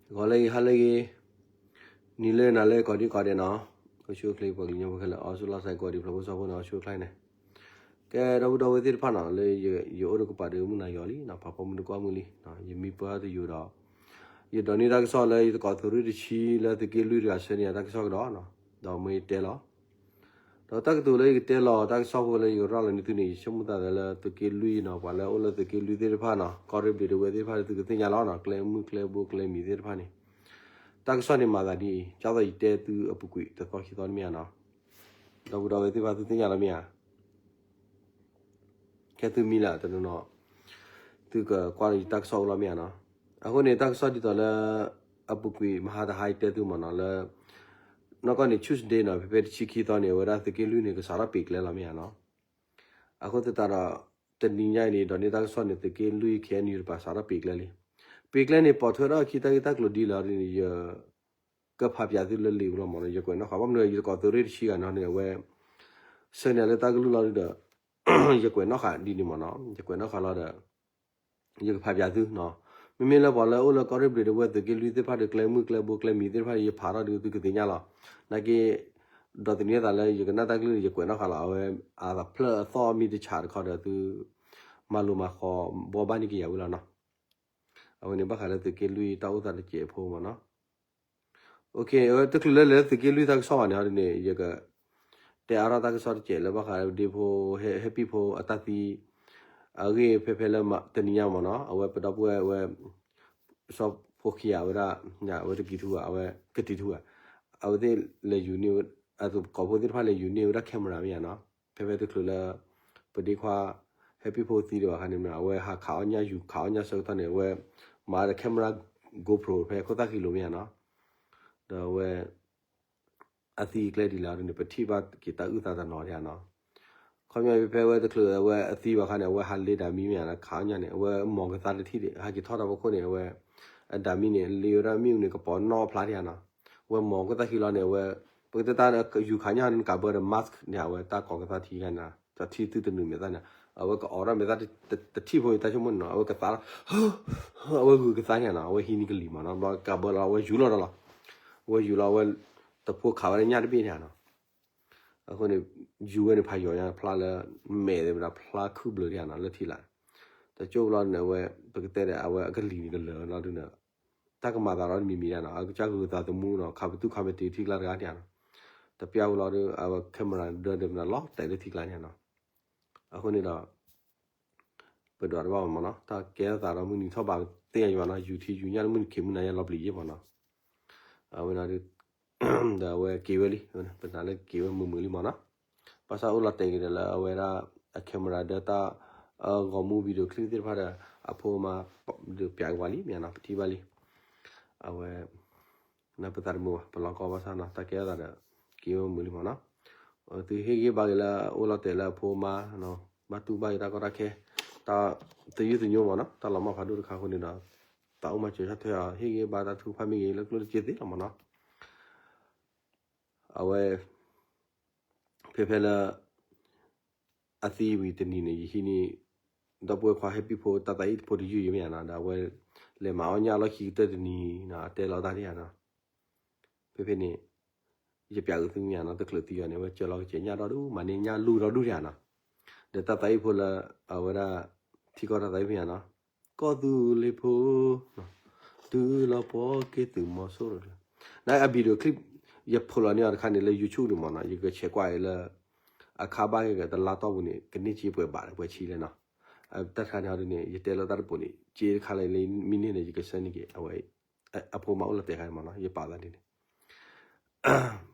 ဂီၤလၢဂ့ၤ ဟါလၢဂ့ၤ, နံၤလၢနၤလၢကိးဒံကိးဒဲးနီၤ, အိၣ်ဆူၣ်အိၣ်ချ့ ပှၤကလုာ်ကညီဖိခဲလၢာ် အိၣ်ဆူၣ်လီၤစဲးကိးဒံး ဖျိးဖိစီဖိန့ၣ် အိၣ်ဆူၣ်အိၣ်ချ့န့ၣ်, ကဲ ဒီပုၢ်ဒီဝဲၢ်သ့ၣ်တဖၣ်နီၤ လၢယအိၣ်ဒီးကပၤဒီးမုၢ်နၤယီၤလံနီၤ, ဖးဖီမုၢ်တကွၢ်မုၢ်လံ, ယမံပၢၢ်တယိာ်ဒီး ယဒိးန့ၢ်တၢ်ကစီၣ်လၢယသကိးသုးရ့ၣ်တဆံလၢသုးက့လွံၢ်တဂၤဆၢန့ၢ်ယၤတၢ်ကစီၣ်ကဒီးနီၤ, ဒီးမ့ၢ်ယတဲလီၤ ဒီးတၢ်ကတိၤလၢယကတဲလီၤတၢ်ကစီၣ်ဖိလၢယကရၢ်လီၤန့ၢ်သုန့ၣ် ယဆိကမိၣ်သးလၢသုးက့လွံၢ်နီၤ, ပှၤလၢအိၣ်လၢသုးက့လွံၢ်သ့ၣ်တဖၣ်နီၤ, ကီၢ်ရ့ၣ်ဘျံးဒဝဲသ့ၣ်တဖၣ် သုကသ့ၣ်ညါလီၤနီၤ, ကျဲမုၢ်ကျဲဘိကျဲမံၤသ့ၣ်တဖၣ်န့ၣ်, တၢ်ကစီၣ်န့ၣ်မၤသးဒ်အံၤ, ကၢ်သိးယတဲသုအပူၤကွံာ်တသီခံသီတမ့ၢ်ဧါနီၤ, ဒီပုၢ်ဒီဝဲၢ်သ့ၣ်တဖၣ်သုသ့ၣ်ညါလီၤမ့ၢ်ဧါ ခဲသုမံလၢတနီၤနီၤ, သုကကွၢ်လၢယတၢ်ကစီၣ်အိၣ်လီၤမ့ၢ်ဧါနီၤ, အဃိန့ၣ် တၢ်ကစီၣ်ဒ်သိးလၢ အပူၤကွံာ်မဟါတဟါယတဲသုမ့ၢ်နီၤလၢ နီၢ်ကီၢ်န့ၣ် Tuesday နီၤ, ဖဲဖဲတဆံခံသီန့ၣ် အဝဲဒၣ်သုးက့လွံၢ်န့ၣ် ကစးထီၣ်ပ့ၤကျဲလီၤမ့ၢ်ဧါနီၤ, အဃိသတးဒီး တနံၤညါအံၤန့ၣ် ဒိးန့ၢ်တၢ်ကစီၣ်န့ၣ် သုးက့လွံၢ် ခဲအံၤန့ၣ်တပၤစးထီၣ်ပ့ၤကျဲလံ, ပ့ၤကျဲန့ၣ် ပိာ်ထွဲထီၣ်ခံတၢ်ဂ့ၢ်တၢ်ကျိၤဒ်လဲၣ်န့ၣ် ယ ကဖးပၠးသုလၢလံာ်ပူၤလီၤမ့ၢ်နီၤ, ယကွဲးနီၣ်ဃာ် ဘၣ်မနုၤယသကိးသုးရ့ၣ်တဆံဂၤနီၤန့ၣ် အဝဲ ဆၢန့ၢ်လၢတၢ်ကလုၢ်လီၤဒုဒီး ယကွဲးနီၣ်ဃာ်ဒ်န့ၣ်မ့ၢ်နီၤ, ယကွဲးနီၣ်ဃာ်လီၤဒီး ယကဖးပၠးသုနီၤ, မ့မ့ၢ်လၢပှၤလၢအိၣ်လၢကီၢ်ရ့ၣ်ဘျံးဒဝဲၢ်သုးက့လွံၢ်သ့ၣ်တဖၣ်ဒီး ကျဲမုၢ်ကျဲဘိကျဲမံၤသ့ၣ်တဖၣ်ဒီး ယဖးထီၣ်ဒုးသုကသ့ၣ်ညါလီၤ, နာ်က့ ဒိးသန့ၤသးလၢယကနၣ်တၢ်ကလုၢ်ဒီး ယကွဲးနီၣ်ဃာ်လီၤ, အဝဲအဖျၢၣ်အသီၣ်မ့ၢ်တဆးတခီဒီးသု မၤလိၤမၤဃီၤဘှီဘၣ်န့ၢ်က့ၤယၤဝံၤလီၤနီၤ, အဝဲန့ၣ်ဘၣ်ဃးလၢသုးက့လွံၢ်တၢ်အိၣ်သးတစဲးဖိမ့ၢ်နီၤ, တချုးလၢလဲၤသုးက့လွံၢ်တၢ်ကစီၣ်ဘၣ်န့ၣ်ဟီဒ်န့ၣ် ယက တဲအါထီၣ်တၢ်ကစီၣ်တစဲးလၢဘၣ်ဃးဒ့ဖိ ဟဲပံၣ်ဖိအတၢ်သံ အဂ့ၢ်ဖဲဖဲလၢတနံၤညါမ့ၢ်နီၤ, အဝဲပဒီပုၢ်ဝဲၢ်အဝဲ စီၤဖိခံဂၤဝဲဒၣ် အဝဲတကံၤထူဧါ အဝဲကတံၤထူဧါ, အဝဲသ့ၣ်လဲၤယူၤန့ၢ် အသကိးဖိသ့ၣ်တဖၣ်လဲၤယူၤန့ၢ်ဝဲဒၣ် camera မ့ၢ်ဧါနီၤ, ဖဲဖဲတချုးလၢ ပဒ့ခွါ ဟဲပံၣ်ဖိသံဒီးဘၣ်ခါန့ၣ်မ့ၢ် အဝဲဟးခးအီၣ်ညၣ်ယူၤခးအီၣ်ညၣ်ဆၢကတီၢ်န့ၣ် အဝဲ မၤဒီး camera GoPro ဖဲခိၣ်သၣ်ခံလိၤမ့ၢ်ဧါနီၤ, ဒီးအဝဲ အသံကျဲဒ်လဲၣ်န့ၣ် ပထံၣ်ဘၣ်က့ၤတၢ်အုၣ်သးတနီၤဒ်ဧါနီၤ, ခီပညီဖဲဝဲတချုးအဝဲအသံဘၣ်ခါန့ၣ် အဝဲဟးလ့ဒၣ်မံမ့ၢ်ဧါနီၤ ခးအီၣ်ညၣ်န့ၣ် အဝဲမိၢ်ကသါတထံၣ်ဒံး ဟဲက့ၤထီၣ်တၢ်ဖီခိၣ်န့ၣ် အဝဲ အဒၣ်မံန့ၣ် လ့ဝဲဒၣ်မ့ၣ်အူန့ၣ် ကပီၤနီၣ်ဖျါဒံးဧါနီၤ, အဝဲမိၢ်ခိၣ်သၣ်ခံလီၤန့ၣ် အဝဲ ပကတဲတၢ်ယူၤခးညၣ်န့ၣ် ကးဘၢဒီး mask န့ၣ် အဝဲတၢ်ကိးကသါထံဂၤန့ၣ် တၢ်ထံၣ်သုတနုာ်မဲာ်သၣ်န့ၣ် အဝဲကအိးထီၣ်မဲာ်သၣ်တထံၣ်ဖိတၢ်ဆိကမိၣ်န့ၣ်နီၤ အဝဲကသါလီၤ အဝဲဂုာ်ကသါန့ၣ်နီၤ အဝဲဟံးန့ၢ်ကလံၤမ့ၢ်နီၤ ဘျီကးဘၢလီၤ အဝဲယူၤလီၤဒီးလီၤ, အဝဲယူၤလီၤ အဝဲ တဖိခးဝဲဒၣ်ညၣ်တဘ့ၣ်န့ၣ်နီၤ, အဃိန့ၣ် ယူၤဝဲန့ၣ်ဖးယိာ်ညါ ဖျါလၢ မဲာ်သ့ၣ်ဝဲဒၣ်ဖျါခုၣ်ဘျၢဒံးဧါနီၤ လၢထံလာ်, တကၠိၢ်ဘျီန့ၣ် အဝဲ ပကတဲဒီး အဝဲအကလံၤန့ၣ်ကလၢာ်လီၤဒုးန့ၣ် တၢ်ကမၤသးဒီးတမံၤမံၤဒၣ်နီၤ အကစၢ်ဂုာ်သးသမူနီၤ ခးပသူၣ်ခးပတ့ၤထံကျါတဂၤဒံးဧါနီၤ, တပျၢ်ဝဲလီၤဒုး အဝဲ camera ဒၢဒၢးမနုၤလီၤတဲာ်လၢထံကျါန့ၣ်နီၤ, အဃိန့ၣ်ဒီး ပဒွးတဘၣ်ဘၣ်မ့ၢ်နီၤ တၢ်ကဲထီၣ်သးဒီးမုၢ်နံၤထီၣ်ဘးသ့ၣ်ညါယွၤနီၤ ယူၤထံယူၤညၣ်လၢမုၢ်နံၤခံမုၢ်နၤယါလီၤပျံၤယ့ၢ်မ့ၢ်နီၤ, အဝဲနီၤဒုး ဒီးအဝဲက့ၤဝဲလံ ပနာ်လၢက့ၤဝဲမုာ်မုာ်လံမ့ၢ်နီၤ, ဘၣ်ဆၣ်အိၣ်လီၤတဲာ်က့ၤဒီးလၢအဝဲဒၣ် အ camera ဒၢတၢ် အဂီၤမူ video clip သ့ၣ်တဖၣ်ဒီး အဖိမါ ဒုးပျးက့ၤဝဲလံမ့ၢ်နီၤ ပထံၣ်ဘၣ်လံ, အဝဲ နပသးတမုာ်ဘၣ် ပလီၤကီဘၣ်ဆၣ်နီၤ တၢ်ကဲထီၣ်သးဒီး က့ၤဝဲမုာ်လံမ့ၢ်နီၤ, သုဟ့ၣ်ဂံၢ်ဘါက့ၤလၢအအိၣ်လီၤတဲာ်လၢအဖိမါ ဘၣ်တူၢ်ဘၣ်က့ၤတၢ်ကီတၢ်ခဲ တၢ်သယုၢ်သညိမ့ၢ်နီၤ တၢ်လီၤမၢ်ဖးဒိၣ်တခါအဃိန့ၣ်ဒီး သးအိၣ်မၤစၢၤဆီၣ်ထွဲအီၤ ဟ့ၣ်ဂံၢ်ဘါတၢ်ထုကဖၣ်မ့ၢ်ဂ့ၤ လၢကျိၣ်တစ့သ့လီၤမ့ၢ်နီၤ, အဝဲ ဖဲဖဲလၢ အသံဝံၤတနံၤန့ၣ် ယဟံးန့ၢ် ဒီပုၢ်ဝဲၢ်ခွါဟဲပံၣ်ဖိတၢ်သးအံၣ်တဖိတယုၢ်ယံၤမ့ၢ်ဧါနီၤ ဒီးအဝဲ လဲၤမၤအီၣ်ညၣ်လီၢ်ခံကတၢၢ်တနံၤနီၤ အတဲလီၤတၢ်ဒံးဧါနီၤ, ဖဲဖဲန့ၣ် ယပျးက့ၤသုမ့ၢ်ဧါနီၤ တချုးသံအီၤန့ၣ် အဝဲစၢၤလီၤကစဲးညၣ်ဒီဒူၣ် မၤန့ၢ်ညၣ်လူၢ်ဒီဒူၣ်ဒံးဧါနီၤ, ဒီးတၢ်သးအံၣ်ဖိလၢ အဝဲဒၣ် ထံကီၢ်တၢ်သးအံၣ်မ့ၢ်ဧါနီၤ ကီၢ်သူလ့ၤဖိ တုၤလီၤပှီၤက့ၤသုးမီၤစိရိၤလၢ နအ video clip ယဖိးလီၤန့ၢ်အီၤတခါန့ၣ်လၢ YouTube န့ၣ်မ့ၢ်နီၤ ယကဆဲးကွၢ်အံၤလၢ အခါဘၣ်က့ၤကတလါတီၢ်ပူၤန့ၣ် ကန့ၢ်က့ၤပှဲၤဘးဒီးပှဲၤဆံလဲၣ်နီၤ, တၢ်တခါန့ၣ်ဟီဒ်န့ၣ် ယတဲလီၤတၢ်တပိၤန့ၣ် က့ၤတခါလၢမံန့ၢ်န့ၣ် ယကဆှၢန့ၢ်က့ၤ အဝဲ အဖိမါအိၣ်လီၤတဲာ်ခါန့ၣ်မ့ၢ်နီၤ ယပာ်သးဒ်န့ၣ်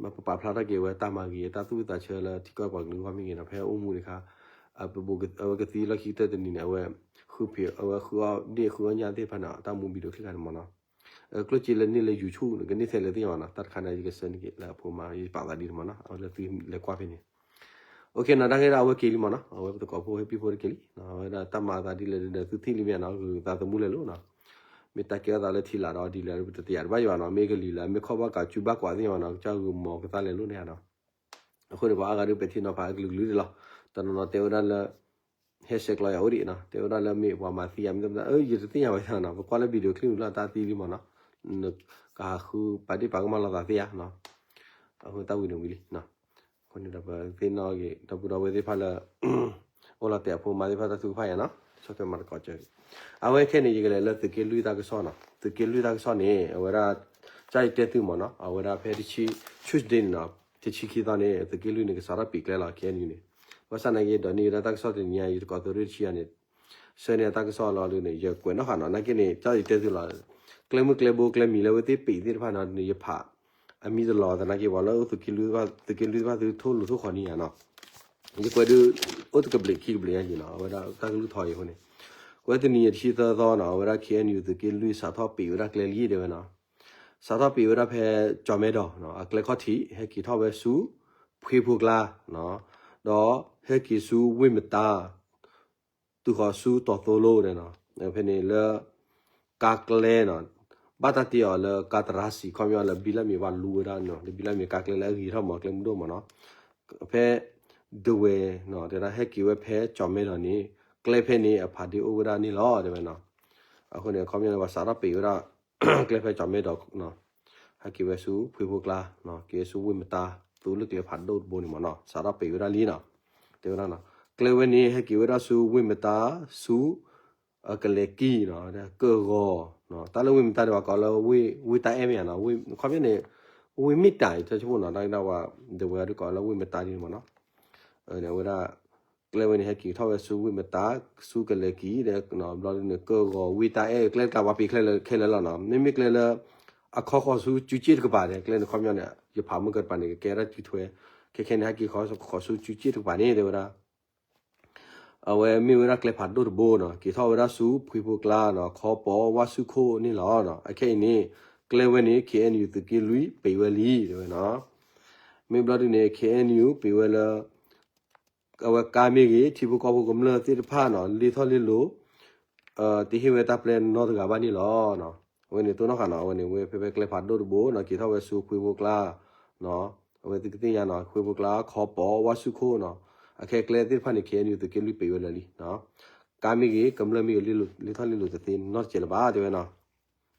ပပာ်ဖျါထီၣ်က့ၤဝဲတၢ်မၤဂ့ၤ တၢ်သူၣ်ဝံၣ်သးဆၢလၢထံကီၢ်ပှၤကလုာ်ဂီၢ်မ့ၢ်ဂ့ၤနီၤ ဖဲအိၣ်မူတခါ အဝဲကသံလီၢ်ခံကတၢၢ်တနံၤန့ၣ် အဝဲ ဃုဖံး အဝဲဃုအီၣ်ဒ့ၣ်ဃုအီၣ်ညၣ်သ့ၣ်တဖၣ်န့ၣ် တၢ်မူ video clip ခါန့ၣ်မ့ၢ်နီၤ ကျိၣ်စ့လၢန့ၢ်လၢ YouTube န့ၣ် ကန့ၢ်ထဲလဲၣ်သ့ၣ်ညါဘၣ်နီၤ တၢ်တခါန့ၣ် ယကဆှၢန့ၢ်က့ၤလၢအဖိမါ ယပာ်သးဒ်န့ၣ်မ့ၢ်နီၤ အဝဲလၢသုလဲၤကွၢ်ဖဲန့ၣ် OK နီၤ တၢ်ဂ့ၢ်ဒၣ်အဝဲက့ၤလံမ့ၢ်နီၤ အဝဲပသကိးဖိဟဲပံၣ်ဖိတက့ၤလံ အဝဲဒၣ်တၢ်မၤအသးဒ်လဲၣ်ဒီးသုထံၣ်လံမ့ၢ်နီၤ ဂုာ်သးသမူလဲၤလိၤနီၤ မ့ၢ်တၢ်ကဲထီၣ်သးလၢထံလာ်ဒီးဒ်လဲၣ် ပတသ့ၣ်ညါတဘၣ်ယံၤဘၣ်နီၤ မ့ၢ်ကလံၤလၢ မ့ၢ်ခီၣ်ဘၣ်ကးစူဘၣ်ကွၢ်သ့ၣ်ညါဘၣ်နီၤ ကစၢ်ဂုာ်မီၤကသါလဲၤလိၤန့ၣ်နီၤ အဃိန့ၣ် ပှၤအါဂၤဒုးပဲာ်ထံနီၤဖးအကလုာ်ကလုာ်ဒံးလီၤ တနီၤနီၤတဲဝဲဒၣ်လၢ ဟဲဆဲးကျိးယၤအိၣ်ဒံးနီၤ တဲဝဲဒၣ်လၢမ့ၢ်ပှၤမၤသံယၤမ့ၢ်တမ့ၢ် ယတသ့ၣ်ညါဘၣ်နီၤ ပကွၢ်လၢ video clip လၢအတၢ်သံလံမ့ၢ်နီၤ ကဟးဃုပာ်ဒ့ၣ်ပာ်ကမၣ်လိာ်သးသ့ဧါနီၤ. အဃိတၢ်ဝံၤန့ၣ်ဝံၤလံနီၤ. အဃိန့ၣ်ဒီးပသ့ၣ်နီၣ်ဂ့ၤ ဒီပုၢ်ဒီဝဲၢ်သ့ၣ်တဖၣ်လၢ အိၣ်လီၤတဲာ်အဖိမါသ့ၣ်တဖၣ်တၢ်ထုကဖၣ်ယါနီၤ ဆီၣ်ထွဲမၤသကိးကၢ်ဂ့ၤ. အဝဲခဲန့ၣ် ယကလဲၤလၢသုးက့လွံၢ်တၢ်ကစီၣ်နီၤ. သုးက့လွံၢ်တၢ်ကစီၣ်န့ၣ် အဝဲဒၣ် ကၢ်ယတဲသုမ့ၢ်နီၤ အဝဲဒၣ်ဖဲတဆံ Tuesday န့ၣ်နီၤ တဆံခံသီန့ၣ် သုးက့လွံၢ်န့ၣ် ကစးထီၣ်ပံးကျဲလီၤ ခဲအံၤန့ၣ်. ဘၣ်ဆၣ်နာ်က့ ဒိးန့ၢ်ဝဲဒၣ်တၢ်ကစီၣ်တနံၤညါ ယတကိးသုးရ့ၣ်တဆံယါန့ၣ် ဆှၢန့ၢ်တၢ်ကစီၣ်လီၤဒ်န့ၣ် ယကွဲးနီၣ်ဃာ်နီၤ နာ်က့န့ၣ် ကၢ်ယတဲသုလီၤ. ကျဲမုၢ်ကျဲဘိကျဲမံၤလၢအဝဲသ့ၣ်ပံးသ့ၣ်တဖၣ်နီၤ ဒ်န့ၣ် ယဖး အမံၤတလီၤသနာ်က့ ပှၤလၢအိၣ်သုးက့လွံၢ် သုးက့လွံၢ်သ့ၣ်တဖၣ်သုထိၣ်လိာ်ထိၣ်ဃီၤန့ၣ်ယါနီၤ. ယကွဲးဒုး အိၣ်တကဘျံးခံကဘျံးညါယံၤနီၤ အဝဲဒၣ်တၢ်ကလုၢ်ထီအံၤအဃိန့ၣ် ကွဲးတနံၤယၤတဆံသၢသီနီၤ အဝဲဒၣ် K N U သုးက့လွံၢ်စးထီၣ်ပံးဝဲဒၣ်ကျဲလံ တဲဝဲနီၤ. စးထီၣ်ပံးဝဲဒၣ်ဖဲကၠီၤမဲဒီး အကျဲခီၣ်ထံး ဟဲက့ၤထီၣ်ဝဲဆူ ဖှ့ဖိကျါ ဒီးဟဲက့ၤဆူဝ့ၢ်မတါ တုၤဃီၤဆူတီၤသိလိန့ၣ်နီၤ. ဖဲန့ၣ်လၢ ကါကျဲနီၤ ဘၣ်တၢ်တ့အီၤလၢကါတရါစံၤ ခီပညီလၢဘံလၢမ့ၢ်ဘၣ်လူဝဲဒၣ်နီၤ လၢဘံလၢမ့ၢ်ကါကျဲလၢအဂ့ၤထီၣ်မး ကျဲမုၢ်ဒိၣ်မးနီၤ. ဖဲ ဒဝဲၤနီၤ တဲဒၣ်ဟဲက့ၤဝဲဖဲကၠီၤမဲဒီးန့ၣ် ကျဲဖဲန့ၣ်အဖးဒ့အိၣ်ဝဲဒၣ်န့ၣ်လီၤ တဲဝဲနီၤ. အဃိန့ၣ် ခီပညီန့ၣ် ပှၤစးထီၣ်ပံးဝဲဒၣ် ကျဲဖဲကၠီၤမဲဒီး ဟဲက့ၤဝဲဆူဖှ့ဖိကျါ က့ၤဆူဝ့ၢ်မတါ သူလၢကျဲဖးဒိၣ်တဘိန့ၣ်မးနီၤ စးထီၣ်ပံးဝဲဒၣ်လံနီၤ တဲဝဲဒၣ်နီၤ. ကျဲဝဲန့ၣ် ဟဲက့ၤဝဲဒၣ်ဆူဝ့ၢ်မတါ ဆူ အကလဲၤကံနီၤ ကၢၢ်ဂီၤ တၢ်လၢဝ့ၢ်မတါန့ၣ် ပှၤကိးလၢဝ့ၢ်တၢ်အဲၣ်မ့ၢ်ဧါနီၤ ခီပညီန့ၣ် ဝ့ၢ်မ့ၢ်တၢ်အံၤ တၢ်ဆိကမိၣ်နီၤ တၢ်ဝဲဒၣ်ပှၤ ဒဝဲၤဒုးကိးလၢဝ့ၢ်မတါဒ်န့ၣ်မးနီၤ. အဝဲဒၣ် ကျဲဝဲန့ၣ် ဟဲက့ၤထီၣ်ဝဲဆူဝ့ၢ်မတါ ဆူကလဲၤကံဒီး ဘျီဒ်န့ၣ် ကၢၢ်ဂီၤဝ့ၢ်တၢ်အဲၣ် ကျဲတကျါပှၤပံးခဲလၢာ်လီၤနီၤ မ့မ့ၢ်ကျဲလၢ အခီဃီၤဆူကၠူစ့ၣ်တကပၤန့ၣ် ကျဲန့ၣ်ခီပညီန့ၣ် ယဖးမုၢ်ကတပၤန့ၣ် ကကဲဒၣ်စုထွဲ ခဲခဲန့ၣ် ဟဲက့ၤဃီၤဆူကၠူစ့ၣ်တကပၤန့ၣ် တဲဝဲဒၣ် အဝဲမ့ၢ်ဝဲဒၣ်ကျဲဖးဒိၣ်တဘိနီၤ က့ၤထီၣ်ဝဲဒၣ်ဆူဖှ့ဖိကျါနီၤ ခီပီဝါဆူၣ်ခိၣ်န့ၣ်လီၤ. အခဲအံၤန့ၣ် ကျဲဝဲန့ၣ် K N U သုးက့လွံၢ်ပံးဝဲလံ တဲဝဲနီၤ. မ့ၢ်ဘျီဒ်န့ၣ် K N U ပံးဝဲလၢ အဝဲကါမ့ၢ်ဂ့ၤ ထံဖိကီၢ်ဖိကမျၢၢ်သ့ၣ်တဖၣ်နီၤ လ့ထီၣ်လ့လိၤ တဟ့ၣ်ဝဲတၢ်ပျဲနီတဂၤဘၣ်န့ၣ်လီၤ. အဝဲန့ၣ်တိၢ်နီၣ်ဃာ်နီၤ အဝဲန့ၣ်ဝဲဖဲဖဲကျဲဖးဒိၣ်တဘိနီၤ က့ၤထီၣ်ဝဲဆူဖှ့ဖိကျါ အဝဲသ့ၣ်ကသ့ၣ်ညါနီၤ ဖှ့ဖိကျါ ခီပီဝါဆူၣ်ခိၣ်နီၤ အခဲကျဲသ့ၣ်တဖၣ်န့ၣ် K N U သုးက့လွံၢ်ပံးဝဲလၢာ်လံ. ကါမ့ၢ်ဂ့ၤ ကမျၢၢ်မ့ၢ်ဂ့ၤ လ့ထီၣ်လ့လိၤတသ့နီတစဲးလၢၤဘၣ် တဲဝဲနီၤ.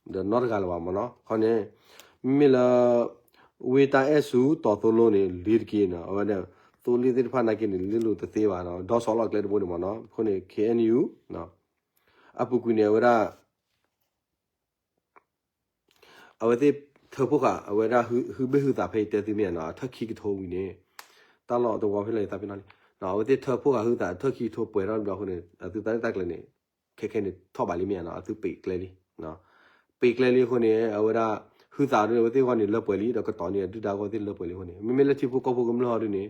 ဒီးနီတဂၤလၢၤဘၣ်မ့ၢ်နီၤ ခီန့ၣ် မ့မ့ၢ်လၢ ဝ့ၢ်တၢ်အဲၣ်ဆူတီၤသိလိန့ၣ် လ့ၤတက့ၤနီၤ အဝဲန့ၣ် သိလ့ၣ်သ့ၣ်တဖၣ်နာ်က့န့ၣ် လ့လိၤတသ့ဘၣ်နီၤ ဒီးဆီလီၤကျဲတဘိန့ၣ်မ့ၢ်နီၤ အဃိန့ၣ် K N U အပူၤကွံာ်န့ၣ် အဝဲဒၣ် အဝဲသ့ၣ်ထၢဖှိၣ်ဃာ် အဝဲဒၣ်ဟုဘ့ၣ်ဟုသးဖဲအံၤတဲသုမ့ၢ်ဧါနီၤ အထၢၣ်ခံကထိဝံၤန့ၣ် တၢ်လီၢ်တဝီဖဲလဲၣ်သးပ့ၤနီၣ်န့ၣ် အဝဲသ့ၣ်ထၢဖှိၣ်ဃာ်ဟုသး အထၢၣ်ခံကထိပှဲၤထီၣ်ဘျီအဃိန့ၣ် အသုတၢ်ရဲၣ်တၢ်ကျဲၤန့ၣ် ခဲခဲန့ၣ်ထီၣ်ဘးလံမ့ၢ်ဧါနီၤ အသုပံးကျဲလံ ပံးကျဲလံအဃိန့ၣ် အဝဲဒၣ် ဟုသးဒ်န့ၣ် အဝဲသ့ၣ်ဂီၢ်န့ၣ်လၢပှဲၤလံ ဒီးကတီၤန့ၣ် အဒုၣ်ဒါဂီၢ်သ့ၣ်လၢပှဲၤလံအဃိန့ၣ် မ့မ့ၢ်လၢထံဖိကီၢ်ဖိကမျၢၢ်ဟီဒ်န့ၣ်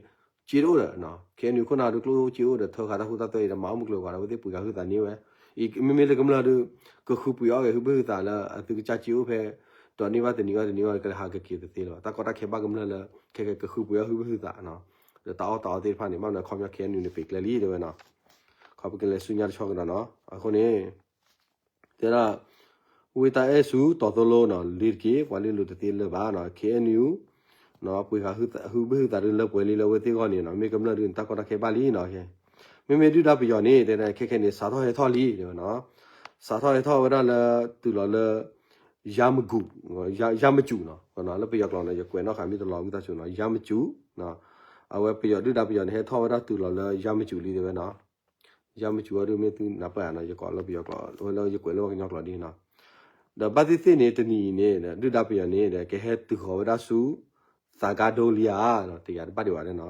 က့တအိၣ်ဒီး ခဲအံၤန့ၣ် ခိၣ်နၢ်ဒုးကျိၣ်အိၣ်စ့အိၣ်ဒီး ထၢဃာ်တၢ်ဃူတၢ်သွဲအံၤဒီး မၤအီၣ်မုၢ်ကျိၤဝဲၤကွာ်ဒီး အဝဲသ့ၣ်ပှ့ၤဃာ်ဟုသးန့ၢ်ဝဲ အံၤမ့မ့ၢ်လၢကမျၢၢ်ဒုး ကဃုပှ့ၤအီၣ်ဂ့ၤဟုဘ့ၣ်ဟုသးလၢ အသုကစၢ်စ့အိၣ်ဖဲ ဒီးန့ၢ်ဘၣ်တနံၤဘၣ်တနံၤဘၣ် ကလဲၤဟးကက့ၤတသ့လၢၤဘၣ် တၢ်ကီတၢ်ခဲဘၣ်ကမျၢၢ်လၢ ခဲကဲကဃုပှ့ၤအီၣ်ဟုဘ့ၣ်ဟုသး ဒီးတၢ်အီၣ်တၢ်အီသ့ၣ်တဖၣ်န့ၣ် ဘၣ်မနုၤခီပညီ K N U န့ၣ် ပံးကျဲလံတဲဝဲနီၤ ခီပကလဲၤဆူညါတဆီကဒီးနီၤ အဃိန့ၣ် တဲဒၣ် ဝ့ၢ်တၢ်အဲၣ်ဆူတီၤသိလိနီၤ လ့ၤတက့ၤ ပှၤလ့လိၤတသ့လၢၤဘၣ်နီၤ K N U ပှ့ၤဃာ်ဟုဘ့ၣ်ဟုသးဒုးလၢပှဲၤလံလၢအဝဲသ့ၣ်ဂီၢ်န့ၣ်နီၤ မ့ၢ်ကမျၢၢ်ဒုးန့ၣ် တၢ်ကီတၢ်ခဲဘၣ်လံနီၤ မ့မ့ၢ်ဒုၣ်ဒါပယီၤန့ၣ် တဲဒၣ်ခဲခဲန့ၣ် စးထီၣ်ဟဲထီၣ်လံတဲဝဲနီၤ စးထီၣ်ဟဲထီၣ်ဝဲဒၣ်လၢ တုၤလီၤလၢ ယါမကူး ယါမကူးနီၤ လၢပယီၤကျိာ်န့ၣ် ယကွဲးနီၣ်ဃာ်မ့ၢ်တလီၤဝံသးစူၤနီၤ ယါမကူး အဝဲပယီၤဒုၣ်ဒါပယီၤန့ၣ် ဟဲထီၣ်ဝဲဒၣ်တုၤလီၤလၢယါမကူးလံတဲဝဲနီၤ ယါမကူးအီၤဒုးမ့ၢ်သုနၢ်ပၢၢ်ဧါနီၤ ယကိးလၢပယီၤကျိာ် လၢယကွဲးလၢပှၤကညီကျိာ်ဒ်နီၤ ဒီးဘၣ်သ့ၣ်သ့ၣ်န့ၣ် တနံၤအံၤန့ၣ် ဒုၣ်ဒါပယီၤန့ၣ် ကဟဲတုၤဃီၤဝဲဒၣ်ဆူ သးကါဒိလံဧါ တယၤတဘၣ်ဒံးဘၣ်နီၤ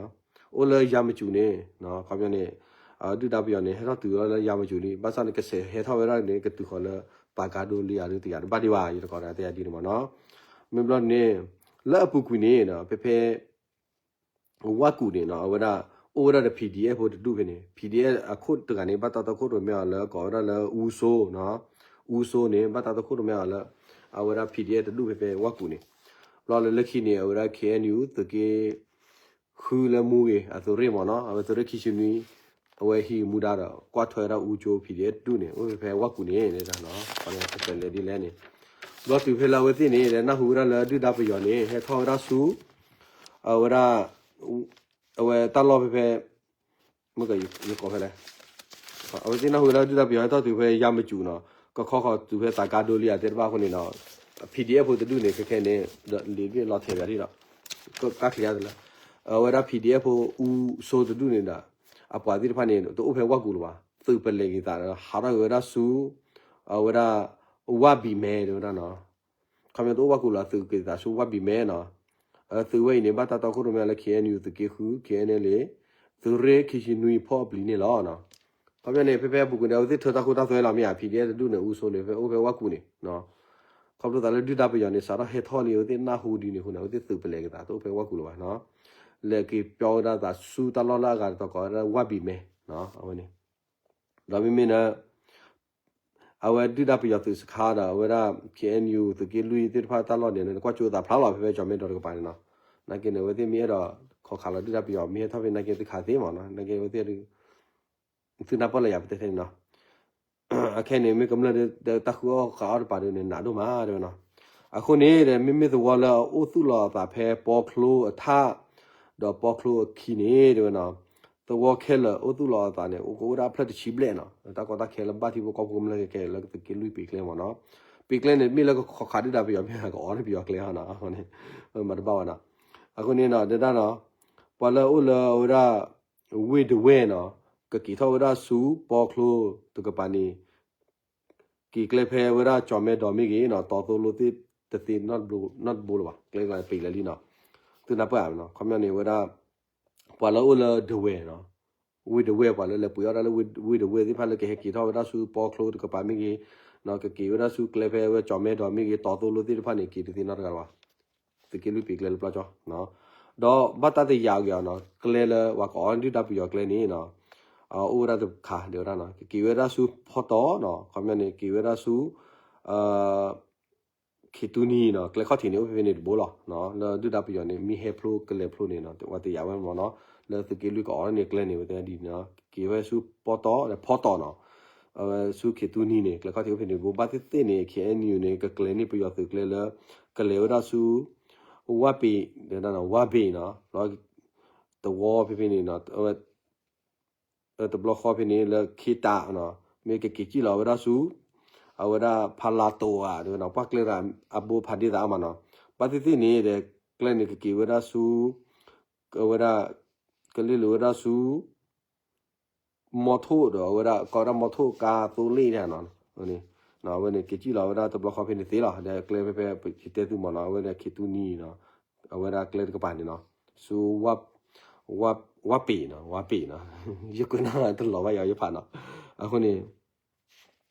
အိၣ်လၢယါမကူးန့ၣ် ခီပညီန့ၣ် ဒုၣ်ဒါပယီၤန့ၣ် ဟဲထီၣ်တုၤလီၤလၢယါမကူးလံ ဘၣ်ဆၣ်န့ၣ် ကဆဲးဟဲထီၣ်ဝဲဒၣ်န့ၣ် ကတုၤဃီၤလၢ သးကါဒိလံဧါဒုး တယၤတဘၣ်ဒံးဘၣ် ယတကိးဒီးတယၤဒ်န့ၣ်မ့ၢ်နီၤ မ့ၢ်ဘျီန့ၣ် လၢအပူၤကွံာ်န့ၣ် ဖဲဖဲ ဝါကူးန့ၣ်နီၤ အဝဲဒၣ် အိၣ်ဝဲဒၣ်ဒီး P D F ဖိတဒူၣ်ဖဲန့ၣ် P D F အခိၣ်တဂၤန့ၣ် ဘၣ်တၢ်တီခိၣ်ရိၣ်မဲအီၤလၢ ကိးဝဲဒၣ်လၢ အူစိနီၤ အူစိန့ၣ် ဘၣ်တၢ်တီခိၣ်ရိၣ်မဲအီၤလၢ အဝဲဒၣ် P D F တဒူၣ်ဖဲဖဲဝါကူးန့ၣ် ဘျီလၢလၢခံန့ၣ် အဝဲဒၣ် K N U သုးက့ ဃုလၢမူဂ့ၤ အသုးရ့ၣ်မ့ၢ်နီၤ အဝဲသုးရ့ၣ်ခံဆံနွံ အဝဲဟံးမူဒါဒီး ကွၢ်ထွဲဝဲဒၣ်အူကၠိ P D F တဒူၣ်န့ၣ် အိၣ်ဖဲဖဲဝါကူးန့ၣ် တဲဒၣ်နီၤ ပလဲၤဒ်လဲၣ်န့ၣ် ဘျီတုၤဖဲလၢအဝဲသ့ၣ်န့ၣ် နၢ်ဟူဝဲဒၣ်လၢဒုၣ်ဒါပယီၤန့ၣ် ဟဲထီၣ်ဝဲဒၣ်ဆူ အဝဲဒၣ် အဝဲတၢ်လီၢ်ဖဲဖဲ မ့ၢ်ကယကိးဖဲလဲၣ် အဝဲသ့ၣ်နၢ်ဟူဝဲဒၣ်ဒုၣ်ဒါပယီၤဟဲထီၣ်တုၤဖဲယါမကူးနီၤ ကခီဃီၤတုၤဖဲသးကါဒိလံဧါသ့ၣ်တဖၣ်အဃိန့ၣ်ဒီး PDF ဖိတဒူၣ်န့ၣ် ခဲခဲန့ၣ် ဒီးလံာ်ဘ့ၣ်လီၤထဲးဘၣ်ဒ်ဒီး ကကျဲးတလၢ အဝဲဒၣ် PDF ဖိအူစိတဒူၣ်န့ၣ်ဒီး အပှၤသ့ၣ်တဖၣ်န့ၣ် တအိၣ်ဖဲဝၣ်ကူာ်လၢၤဘၣ် သုးပလဲၤက့ၤသး ဟးထီၣ်က့ၤဝဲဒၣ်ဆူ အဝဲဒၣ် ဝၣ်ဘံၣ်မဲ တဲဝဲဒၣ်နီၤ ခီပညီတအိၣ်ဝၣ်ကူာ်လၢၤ သုးက့ၤသးဆူဝၣ်ဘံၣ်မဲနီၤ သုးဝဲအံၤန့ၣ် ဘၣ်တၢ်တီခိၣ်ရိၣ်မဲလၢ KNU သုးက့ဃု KNLA သုးရ့ၣ်ခံဆံနွံဖီၣ်အပျံၤန့ၣ်လီၤ. ခီပညီန့ၣ် ဖဲဖဲအပူၤကွံာ်န့ၣ် အဝဲသ့ၣ်ထၢတၢ်ခိတၢ်သွဲလီၤမ့ၢ်ဧါ PDF တဒူၣ်န့ၣ် အူစိန့ၣ် ဖဲအိၣ်ဖဲဝၣ်ကူာ်န့ၣ် ခီဖျိသးလၢဒုၣ်ဒါပယီၤန့ၣ် စးထီၣ်ဟဲထီၣ်လံ အဝဲသ့ၣ်နၢ်ဟူဒ်န့ၣ်အဃိန့ၣ် အဝဲသ့ၣ်သုးပလဲၤက့ၤသး တအိၣ်ဖဲဝၣ်ကူာ်လၢၤဘၣ်နီၤ လဲၤက့ၤပျီဝဲဒၣ်သးဆူတၢ်လီၢ်လၢအဂၤတတီၤကိးဝဲဒၣ်ဝၣ်ဘံၣ်မဲ အဝဲန့ၣ် ဒီးမ့မ့ၢ်န့ၣ် အဝဲဒုၣ်ဒါပယီၤသုးစခါဒီး အဝဲဒၣ် KNU သုးက့လွံၢ်သ့ၣ်တဖၣ်တၢ်လီၢ်န့ၣ် ကွၢ်ကၠိသးဖျါလီၤ ဖဲဖဲကၠီၤမဲဒီတကပၤန့ၣ်နီၤ နာ်က့န့ၣ် အဝဲသ့ၣ်မ့ၢ်အဲၣ်ဒိးခိးခးလီၤဒုၣ်ဒါပယီၤ မ့ၢ်ဟဲထီၣ်ဖဲနာ်က့သုခးသ့မးနီၤ နာ်က့အဝဲသ့ၣ် သုနၢ်ပၢၢ်လၢယၤပတဲထဲန့ၣ်နီၤ အခဲန့ၣ် မ့ၢ်ကမျၢၢ်ဒီးတၢ်ဃုအီၣ်ဃုအီတပၤဒီးန့ၣ် နးဒိၣ်မးတဲဝဲနီၤ အဃိန့ၣ်ဒီး မ့မ့ၢ်သဝီလၢအအိၣ်သူၣ်လီၤအသးဖဲပီချိအထး ဒီးပီချိအခံန့ၣ်တဲဝဲနီၤ သဝီခဲလၢာ်အိၣ်သူၣ်လီၤအသးန့ၣ် အိၣ်ကအိၣ်ဒၣ်အဖျၢၣ်တဆံဘျဲၣ်နီၤ တၢ်ကီတၢ်ခဲလၢဘၣ်ထံဖိကီၢ်ဖိကမျၢၢ်ခဲခဲလၢသုးက့လွံၢ်ပံၤကျဲမးနီၤ ပံၤကျဲန့ၣ် မ့ၢ်လၢကခိးခးဒုၣ်ဒါပယီၤမ့ၢ်ဟးကအိးန့ၢ်ပယီၤကျဲဟီနီၤ အဃိန့ၣ် မၤတဘၣ်ဝဲနီၤ အဃိန့ၣ်နီၤ ဒဒၣ်နီၤ ပှၤလၢအအိၣ်လၢအဝဲဒၣ် ဝ့ၢ်ဒဝဲၢ်နီၤ ကက့ၤထီၣ်ဝဲဒၣ်ဆူပီချိတကပၤန့ၣ် က့ၤကျဲဖဲဝဲဒၣ်ကၠီၤမဲဒီးမ့ၢ်ဂ့ၤနီၤ တီသိလိသ့ၣ်တသ့နီတဘိလၢၤဘၣ် ကျဲကျါပံၤလဲၤလံနီၤ သုနၢ်ပၢၢ်ဧါနီၤ ခီပညီန့ၣ်ဝဲဒၣ် ပှၤလၢအအိၣ်လၢဒဝဲၢ်နီၤ ဝ့ၢ်ဒဝဲၢ် ပှၤလၢလဲၤပှ့ၤအီၣ်တၢ်လၢဝ့ၢ်ဒဝဲၢ်သ့ၣ်တဖၣ်လၢကဟဲက့ၤထီၣ်ဝဲဒၣ်ဆူပီချိတကပၤမ့ၢ်ဂ့ၤနီၤ ကက့ၤဝဲဒၣ်ဆူကျဲဖဲဝဲကၠီၤမဲဒီးမ့ၢ်ဂ့ၤ တီသိလိသ့ၣ်တဖၣ်န့ၣ် က့ၤတသ့နီတဂၤလၢၤဘၣ် သုးက့လွံၢ်ပံၤကျဲလၢပျီကၠီ ဒီးဘၣ်တၢ်တယာ်အဂ့ၢ်နီၤ ကျဲလၢပှၤကအိးဒုၣ်ဒါပယီၤကျဲန့ၣ်နီၤ အိၣ်ဝဲဒၣ်တခါဒ်ဝဲဒၣ်နီၤ ကက့ၤဝဲဒၣ်ဆူဖီတီနီၤ ခီပညီန့ၣ် က့ၤဝဲဒၣ်ဆူ ခ့တူၢ်နံၤနီၤ ကျဲခီၣ်ထံးန့ၣ် အိၣ်ဖဲဖဲန့ၣ်တဘိလီၤ လၢဒုၣ်ဒါပယီၤန့ၣ် မ့ၢ်ဟဲဖျိကလဲၤဖျိန့ၣ်နီၤ ပှၤတယာ်ဝဲမးနီၤ လၢသုးက့လွံၢ်ကအိးန့ၢ်ကျဲန့ၣ် ဝဲတဲဒ်န့ၣ်နီၤ က့ၤဝဲဆူပီတီ ဖီတီနီၤ အဝဲဆူခ့တူၢ်နံၤန့ၣ် ကျဲခီၣ်ထံးအိၣ်ဖဲန့ၣ်တဘိ ဘၣ်သ့ၣ်သ့ၣ်န့ၣ် KNU န့ၣ် ကကျဲၤန့ၢ်ပယီၤသုးကျဲလၢ ကလဲၤဝဲဒၣ်ဆူ ဝၣ်ပ့ၤ ဝၣ်ပ့ၤနီၤ သဝီဖဲဖဲန့ၣ်နီၤ အဝဲ တဘျီဃီဖဲန့ၣ်လၢခ့တၢ်နီၤ မ့ၢ်ကက့ၤစံၣ်လီၤဝဲဒၣ်ဆူ အဝဲဒၣ်ဖးလၤတိာ်ဧါ ပှၢ်ကျဲရၤအဘိဖးဒ့သးအါမးနီၤ ဘၣ်သ့ၣ်သ့ၣ်န့ၣ်ဒီး ကျဲန့ၣ်ကက့ၤဝဲဒၣ်ဆူ အဝဲဒၣ် ကလ့ၣ်လၢဝဲဒၣ်ဆူ မီထိၣ်ဒီး အဝဲဒၣ်ကိးဝဲဒၣ်မီထိၣ်ကါသိလ့ၣ်န့ၣ်နီၤ အဝဲန့ၣ် က့ၤစံၣ်လီၤဝဲဒၣ်တဘျီဃီဖဲန့ၣ်သ့လီၤ ဒီးကျဲဖဲဖဲယတဲသုမးနီၤ အဝဲဒၣ်ခ့တူၢ်နံၤနီၤ အဝဲဒၣ်ကျဲတကပၤန့ၣ်နီၤ ဆူ ဝၣ်ပ့ၤနီၤ ဝၣ်ပ့ၤနီၤ ယကွဲးနီၣ်တလီၤဘၣ်ယၤယဖးနီၤ အဃိန့ၣ်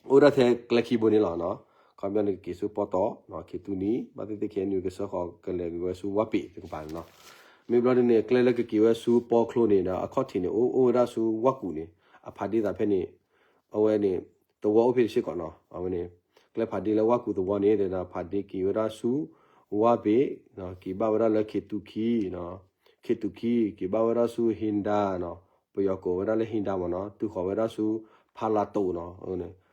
အိၣ်ဒၣ်ထဲကျဲခံဘိန့ၣ်လီၤနီၤ ခီပညီန့ၣ်ကက့ၤဆူပီတီ ခ့တူၢ်နံၤ ဘၣ်သ့ၣ်သ့ၣ် KNU ကဆှၢဃီၤကလဲၤက့ၤဝဲဆူဝၣ်ပ့ၤတကပၤန့ၣ်နီၤ မ့ၢ်ဘျီဒ်န့ၣ် ကျဲလၢကက့ၤဝဲဆူပီချိန့ၣ်ဒီး အခီၣ်ထံးန့ၣ် အိၣ်အိၣ်ဝဲဒၣ်ဆူဝၣ်ကူာ်န့ၣ် အဖးဒ့သးဖဲန့ၣ် အဝဲန့ၣ် သဝီအိၣ်ဖဲတစ့ၢ်ကီးနီၤ အဝဲန့ၣ် ကျဲဖးဒ့လၢဝၣ်ကူာ်သဝီန့ၣ် ဒီးဖးဒ့က့ၤဝဲဒၣ်ဆူ ဝၣ်ပ့ၤ က့ၤဘၣ်ဝဲဒၣ်လၢခ့တူၢ်ခံ ခ့တူၢ်ခံ က့ၤဘၣ်ဝဲဒၣ်ဆူဟ့ၣ်ဒါနီၤ ပယီၤကိးဝဲဒၣ်လၢဟ့ၣ်ဒါမးနီၤ တုၤဃီၤဝဲဒၣ်ဆူဖးလၤတိာ်နီၤ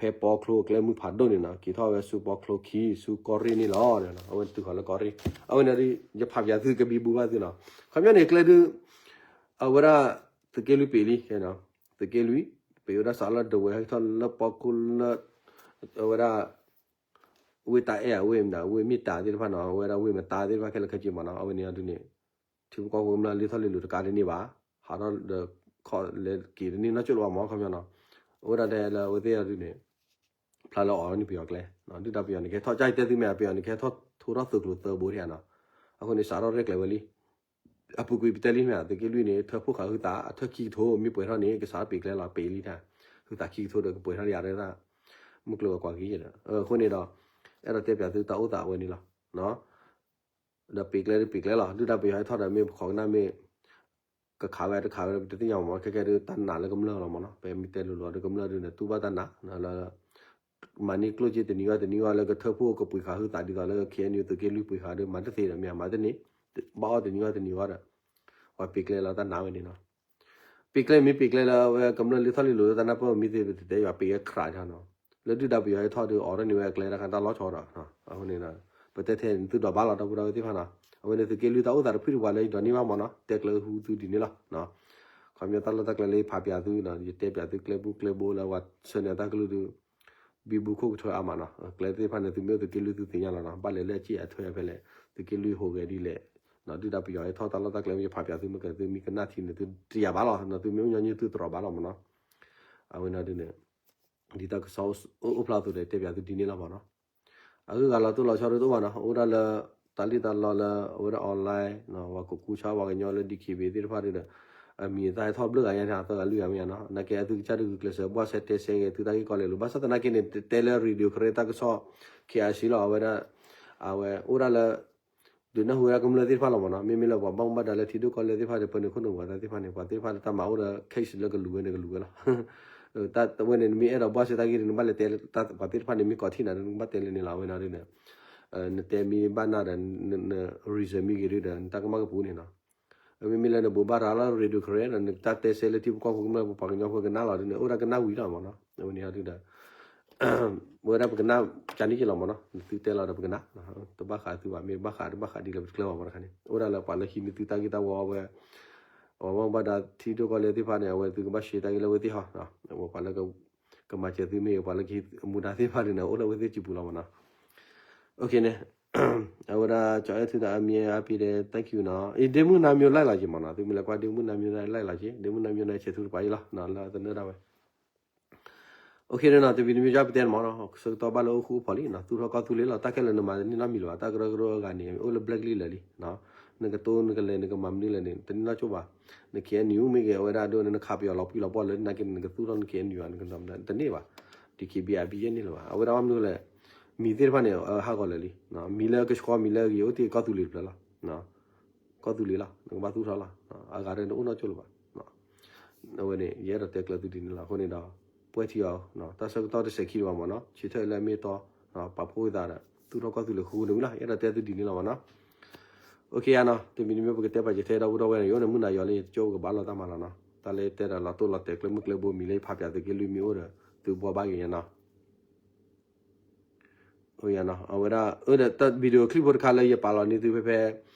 ဖဲပီချိကျဲမုၢ်ဖးဒိၣ်န့ၣ်နီၤ က့ၤထီၣ်ဝဲဆူပီချိခံ ဆူကီၢ်ရ့ၣ်န့ၣ်လီၤ အဝဲတုၤဃီၤလၢကီၢ်ရ့ၣ် အဝဲန့ၣ် ယဖးပၠးသုကဘံဘူဘၣ်သုနီၤ ခီပညီန့ၣ်ကျဲဒု အဝဲဒၣ် သုးက့လွံၢ်ပံၤလံ သုးက့လွံၢ် ပံၤဝဲဒၣ်စးလၢဒဝဲၢ်ဟဲထီၣ်လၢပီခိၣ်လၢ အဝဲဒၣ် ဝ့ၢ်တၢ်အဲၣ် ဝ့ၢ်မတၤ ဝ့ၢ်မ့ၢ်တၢ်သ့ၣ်တဖၣ်နီၤ အဝဲဒၣ်ဝ့ၢ်မတၤသ့ၣ်တဖၣ်ခဲလၢာ်ခဲဆ့မးနီၤ အဝဲန့ၣ်အဒုန့ၣ် ထံဖိကီၢ်ဖိကမျၢၢ်လၢထီၣ်လ့ၤလိၤတကးတန့ၢ်ဘၣ် ဟးထီၣ်ဒီးခီၣ်လဲၤက့ၤတန့ၢ်နီၢ်ကၠိၣ်လၢၤဘၣ်မး ခီပညီနီၤ အဝဲဒၣ်တဲလၢအဝဲသ့ၣ်အဒုန့ၣ် ဖျါလၢအီၤန့ၢ်ပယီၤကျဲ ဒုၣ်ဒါပယီၤန့ၣ် ကဟဲထီၣ်ကၢ်တဲသုမ့ၢ် ပယီၤန့ၣ် ကဟဲထီၣ်ထိထီၣ်သုးကျိၤသၢဘိထဲနီၤ အဃိန့ၣ် စးထီၣ်ရဲၣ်ကျဲၤဝဲလံ အပူၤကွံာ်ပတဲလံမ့ၢ် သုးက့လွံၢ်န့ၣ် ထၢဖှိၣ်ဃာ်ဟုသး အထၢၣ်ခံကထိ မ့ၢ်ပှဲၤထီၣ်န့ၣ် ကစးထီၣ်ပံၤကျဲလီၤ ပံၤလံတၢ် ဟုသးခံကထိဒီးကပှဲၤထီၣ်လံယၤဒၣ် မုၢ်ကျိၤဝဲၤကွာ်က့ၤဒီး အဃိန့ၣ်ဒီး အဲၣ်ဒိးတဲပၠးသုတၢ်အိၣ်သးအဝဲန့ၣ်လီၤ ဒီးပံၤကျဲဒုပံၤကျဲလီၤ ဒုၣ်ဒါပယီၤဟဲထီၣ်ဒီး မ့ၢ်ခီကနၣ်မ့ၢ် ကခးဝဲတခးဝဲ ပတသ့ၣ်ညါမး ခဲကဲဒု တၢ်နာ်လၢကမျၢၢ်လီၤမးနီၤ ပမ့ၢ်တဲလိၤလိၤဒီးကမျၢၢ်ဒုန့ၣ် တူၢ်ဘၣ်တၢ်နာ်လၢ မၤန့ၢ်ကျိၣ်စ့တနံၤဂီၢ်တနံၤဂီၢ်လၢကထၢဖှိၣ်ကပှ့ၤဃာ်ဟုသးဒ်သိးလၢ ခ့ၣ်အဲၣ်ယူၣ် သုးက့လွံၢ်ပှ့ၤဃာ်ဒီး မၤတသ့ဒီးမ့ၢ်မၤတန့ၢ် ဘၣ်အီၣ်တနံၤဂီၢ်တနံၤဂီၢ်ဒီး ပှၤပံၤကျဲလီၤတၢ်နာ်ဝဲန့ၣ်နီၤ ပံၤကျဲမ့ၢ်ပံၤကျဲလၢအဝဲကမျၢၢ်လၢထီၣ်လံလိၤလၢတၢ်နၢ်ပၢၢ်မ့ၢ်သ့ပတဲယွၤပံၤဝဲခရးနီၤ လၢဒုၣ်ဒါပယီၤဟဲထီၣ်ဒီး အိးထီၣ်န့ၢ်ဝဲအကျဲတၢ်ခါတၢ်လီၤဆီဒီး အဃိန့ၣ် ပတဲထဲန့ၣ်သုဒိးဘၣ်လီၤ ဒီပုၢ်ဒီဝဲၢ်သ့ၣ်တဖၣ်နီၤ အဝဲန့ၣ်သုးက့လွံၢ်တၢ်အိၣ်သးတဖုတပှၤလၢယဒိးန့ၢ်ဘၣ်မးနီၤ တဲကျၢၤဟူသုဒ်န့ၣ်လီၤ ခီပညီတၢ်လီၢ်တၢ်ကျဲလၢယဖးပၠးသုနီၤ ယတဲပၠးသုကျဲဘိကျဲဘိလၢပှၤဆှၢန့ၢ်တၢ်ကလုၢ်ဒု ဘံဘူခိၣ်ကထၢအါမးနီၤ, ကျဲသ့ၣ်တဖၣ်န့ၣ် သုမ့ၢ်အိၣ်သုးက့လွံၢ်သုသ့ၣ်ညါလီၤနီၤ, ဘၣ်လဲၤလၢအစ့ၣ်အထွဲဖဲလဲၣ်, သုးက့လွံၢ်ဟူးဂဲၤဒ်လဲၣ်, ဒုၣ်ဒါပယီၤဟဲထီၣ်တၢ်လီၢ်တၢ်ကျဲ မ့ၢ်ယဖးပၠးသုမ့ၢ်က သုမ့ၢ်ကနၣ်ထံန့ၣ် သုတယာ်ဘၣ်လီၤ, သုမ့ၢ်အိၣ်ညီနုၢ်သုတြီၤဘၣ်လီၤမးနီၤ, အဝဲန့ၣ်ဒ်န့ၣ် ဒ်တၢ်ကစီၣ်အိၣ်ဖျါအသိးဒီး တဲပၠးသုဒ်န့ၣ်လီၤမးနီၤ. အဂုၤအဂၤလီၤတိၢ်လီၤဆီဒ်သိးဘၣ်နီၤ, အိၣ်ဒၣ်လၢ တၢ်လံၣ်တၢ်လီလၢ အဝဲဒၣ် online နီၤ, ပှၤကကူဆါပှၤကညီလၢ DKBA သ့ၣ်တဖၣ်ဒီး အမံၤအသၣ်ဟဲထီၣ်ဘျုးဂၤညါန့ၣ် အသၢဂၤလွံၢ်ဂၤမ့ၢ်ဧါနီၤ, နာ်က့အသုကစၢ်ဒုးဂုာ်ကျဲးစၢး ဘှၣ်စဲတဲဆၢက့ၤ သုတၢ်ဂ့ၢ်ကီလဲၤလိၤ, ဘၣ်ဆၣ်သနာ်က့န့ၣ် တဲလၢ Radio Karen တၢ်ကစီၣ် KIC လီၤ, အဝဲဒၣ် အဝဲအိၣ်ဒၣ်လၢ ဒုးနၢ်ဟူဝဲဒၣ်ကမျၢၢ်သ့ၣ်တဖၣ်လီၤမးနီၤ, မ့မ့ၢ်လၢပှၤဘၣ်မူဘၣ်ဒါလၢထံဒိၣ်ကီၢ်လဲၢ်သ့ၣ်တဖၣ်ဒီး ပၢနုာ်ခိၣ်နူာ်ပှၤသ့ၣ်တဖၣ်န့ၣ် ပှၤသ့ၣ်တဖၣ်လၢတၢ်မၤအိၣ်ဒီး case လၢကလူၤဝဲန့ၣ် ကလူၤဝဲလီၤ. တၢ်ဝဲန့ၣ် နမ့ၢ်အဲၣ်ဒိးဘှၣ်စဲတၢ်ဂ့ၢ်န့ၣ် နဘၣ်လဲၤတဲ ပှၤသ့ၣ်တဖၣ်န့ၣ် မ့ၢ်ကိးထံၣ်နၤ နကဘၣ်တဲလၢန့ၣ်လီၤ, အဝဲန့ၣ်ဒ်န့ၣ် နတဲမ့ၢ်ဘၣ်နၢ်ဒီး န reason မ့ၢ်ဂ့ၤဒ်ဒီး နတၢ်ကမၣ်ကပူၤန့ၣ်နီၤ. မ့မ့ၢ်လၢနဘိးဘၣ်ရၤလၢ Radio Karen ဒီး နတၢ်တဲဆၢလၢထံဖိကီၢ်ဖိကမျၢၢ် ပပှၤကညီဖိကနၣ်လီၤဒ်န့ၣ် အိၣ်ဒၣ်ကနၣ်ဝံၤလီၤမးနီၤ, အဝဲန့ၣ်ဒ်ဒီး ဝဲဒၣ်ပကနၣ်ကန့ၣ်က့လီၤမးနီၤ, နသုတဲလီၤဒီးပကနၣ်, တဘၣ်ဃးသုဘၣ်, မ့ၢ်ဘၣ်ဃးတဘၣ်ဃးဒ်လဲၣ်ပတကျဲဘၣ်မးတခါန့ၣ်, အိၣ်ဒၣ်လၢပှၤလၢဟံးန့ၢ်သုတၢ်ဂ့ၢ်တၢ်ဝီဝဲ, ပှၤဘၣ်မူဘၣ်ဒါထံဒိၣ်ကီၢ်လဲၢ်သ့ၣ်တဖၣ်န့ၣ် အဝဲသုကဘၣ် share တၢ်ဂ့ၢ်လၢအဝဲသ့ၣ်ဟီ, ပှၤလၢ ကမၤစၢၤသုမ့ၢ်ဂ့ၤ ပှၤလၢကဟံးမူဒါသ့ၣ်တဖၣ်န့ၣ် အိၣ်လၢအဝဲသ့ၣ်စုပူၤလီၤမးနီၤ. အဝဲဒၣ် ကၠီအဲၣ်ထူဒီးအမံၤအါပ့ၤဒီး thank you နီၤ, အံၤ ဒ့မုၢ်နါမံၤ like လီၤက့ၤမးနီၤ, သုမ့ၢ်လဲၤကွၢ် ဒ့မုၢ်နါမံၤ like လီၤက့ၤ, ဒ့မုၢ်နါမံၤန့ၣ် ဆဲးထူတပှၤအံၤလီၤ, လၢသနၢၣ်ဒၣ်ဝဲ OK နီၤ, တမံၤတမံၤကၢ်ပတဲန့ၣ်မးနီၤ, ဆၢကတီၢ်ဘၣ်လၢအိၣ်ဃူအိၣ်ဖိးလံနီၤ, သူၣ်ထီၣ်ကီၢ်သူလ့ၤလီၤ, တၢ်ခဲလၢာ်နမၤတန့ၢ်နီတမံၤလၢၤဘၣ်, တၢ်ကရၢကရိအဂၤန့ၣ် အိၣ်လၢ blacklist လၢာ်လံ, နကတိၤနကလဲၤနကမၤမနုၤလဲၣ်န့ၣ် တန့ၢ်နီတကၠိၢ်ဘၣ်, န KNU မ့ၢ်ဂ့ၤ အဝဲဒၣ်ဒိၣ်န့ၣ် နခးပယီၤလီၤပှံၤလီၤပှီၢ်လၢ နာ်က့န့ၣ် နကသူၣ်ထီၣ်န KNU ဧါ, နက တန့ၢ်ဘၣ်, DKBA အဘံယဲၢ်န့ၣ်လၢၤဘၣ်, အဝဲဒၣ်ဘၣ်မနုၤလဲၣ်, မံၤသ့ၣ်တဖၣ်န့ၣ် ဟးဂီၤလၢာ်လံ, မံၤလၢကဆှီမံၤလၢအဂ့ၤ အိၣ်တ့ၢ်ကီၢ်သူလ့ၤတဖျၢၣ်လီၤ ကီၢ်သူလ့ၤလီၤ, နကဘၣ်သူၣ်ထီၣ်လီၤ, အဂၤဒီးနအိၣ်နီတကၠိၢ်လၢၤဘၣ်. အဝဲန့ၣ် ယအဲၣ်ဒိးတဲကျၢၤသုဒ်န့ၣ်လီၤ. အဃိန့ၣ်ဒီး ပှဲၤထံအီၤ တၢ်ဆၢကတီၢ်တစဲးခံလၢၤဘၣ်မးနီၤ, ဆံးထၢၣ်လၢအမ့ၢ်တီ ပာ်ဖှိၣ်သးဒီး သူၣ်ထီၣ်ကီၢ်သူလ့ၤဃုာ်န့ၣ်ဝံၤလီၤ. ယအဲၣ်ဒိးတဲသုဒ်န့ၣ်လီၤမးနီၤ. အိၣ်ခ့ဧါနီၤ, တမံၤတမံၤပကတဲပာ်စၢၤထဲဒီပုၢ်ဒီဝဲၢ်န့ၣ် ယအိၣ်န့ၣ်မုၢ်နၤယီၤလံ ယကၠိပကဘၣ်လိာ်တၢ်မၤလီၤနီၤ. တၢ်လၢတဲဒီးလီၤတိၢ်လီၤတဲာ်ကျဲမုၢ်ကျဲဘိမံၤလၢယဖးပၠးသုးက့လွံၢ်မ့ၢ်အိၣ်ဒီး သုဘှီဘၣ်က့ၤယၤနီၤ. အဝဲဒၣ် အၢ ဒီးတၢ် video clip ဖိတခါလၢယပာ်လီၤန့ၢ်သုဖဲဖဲ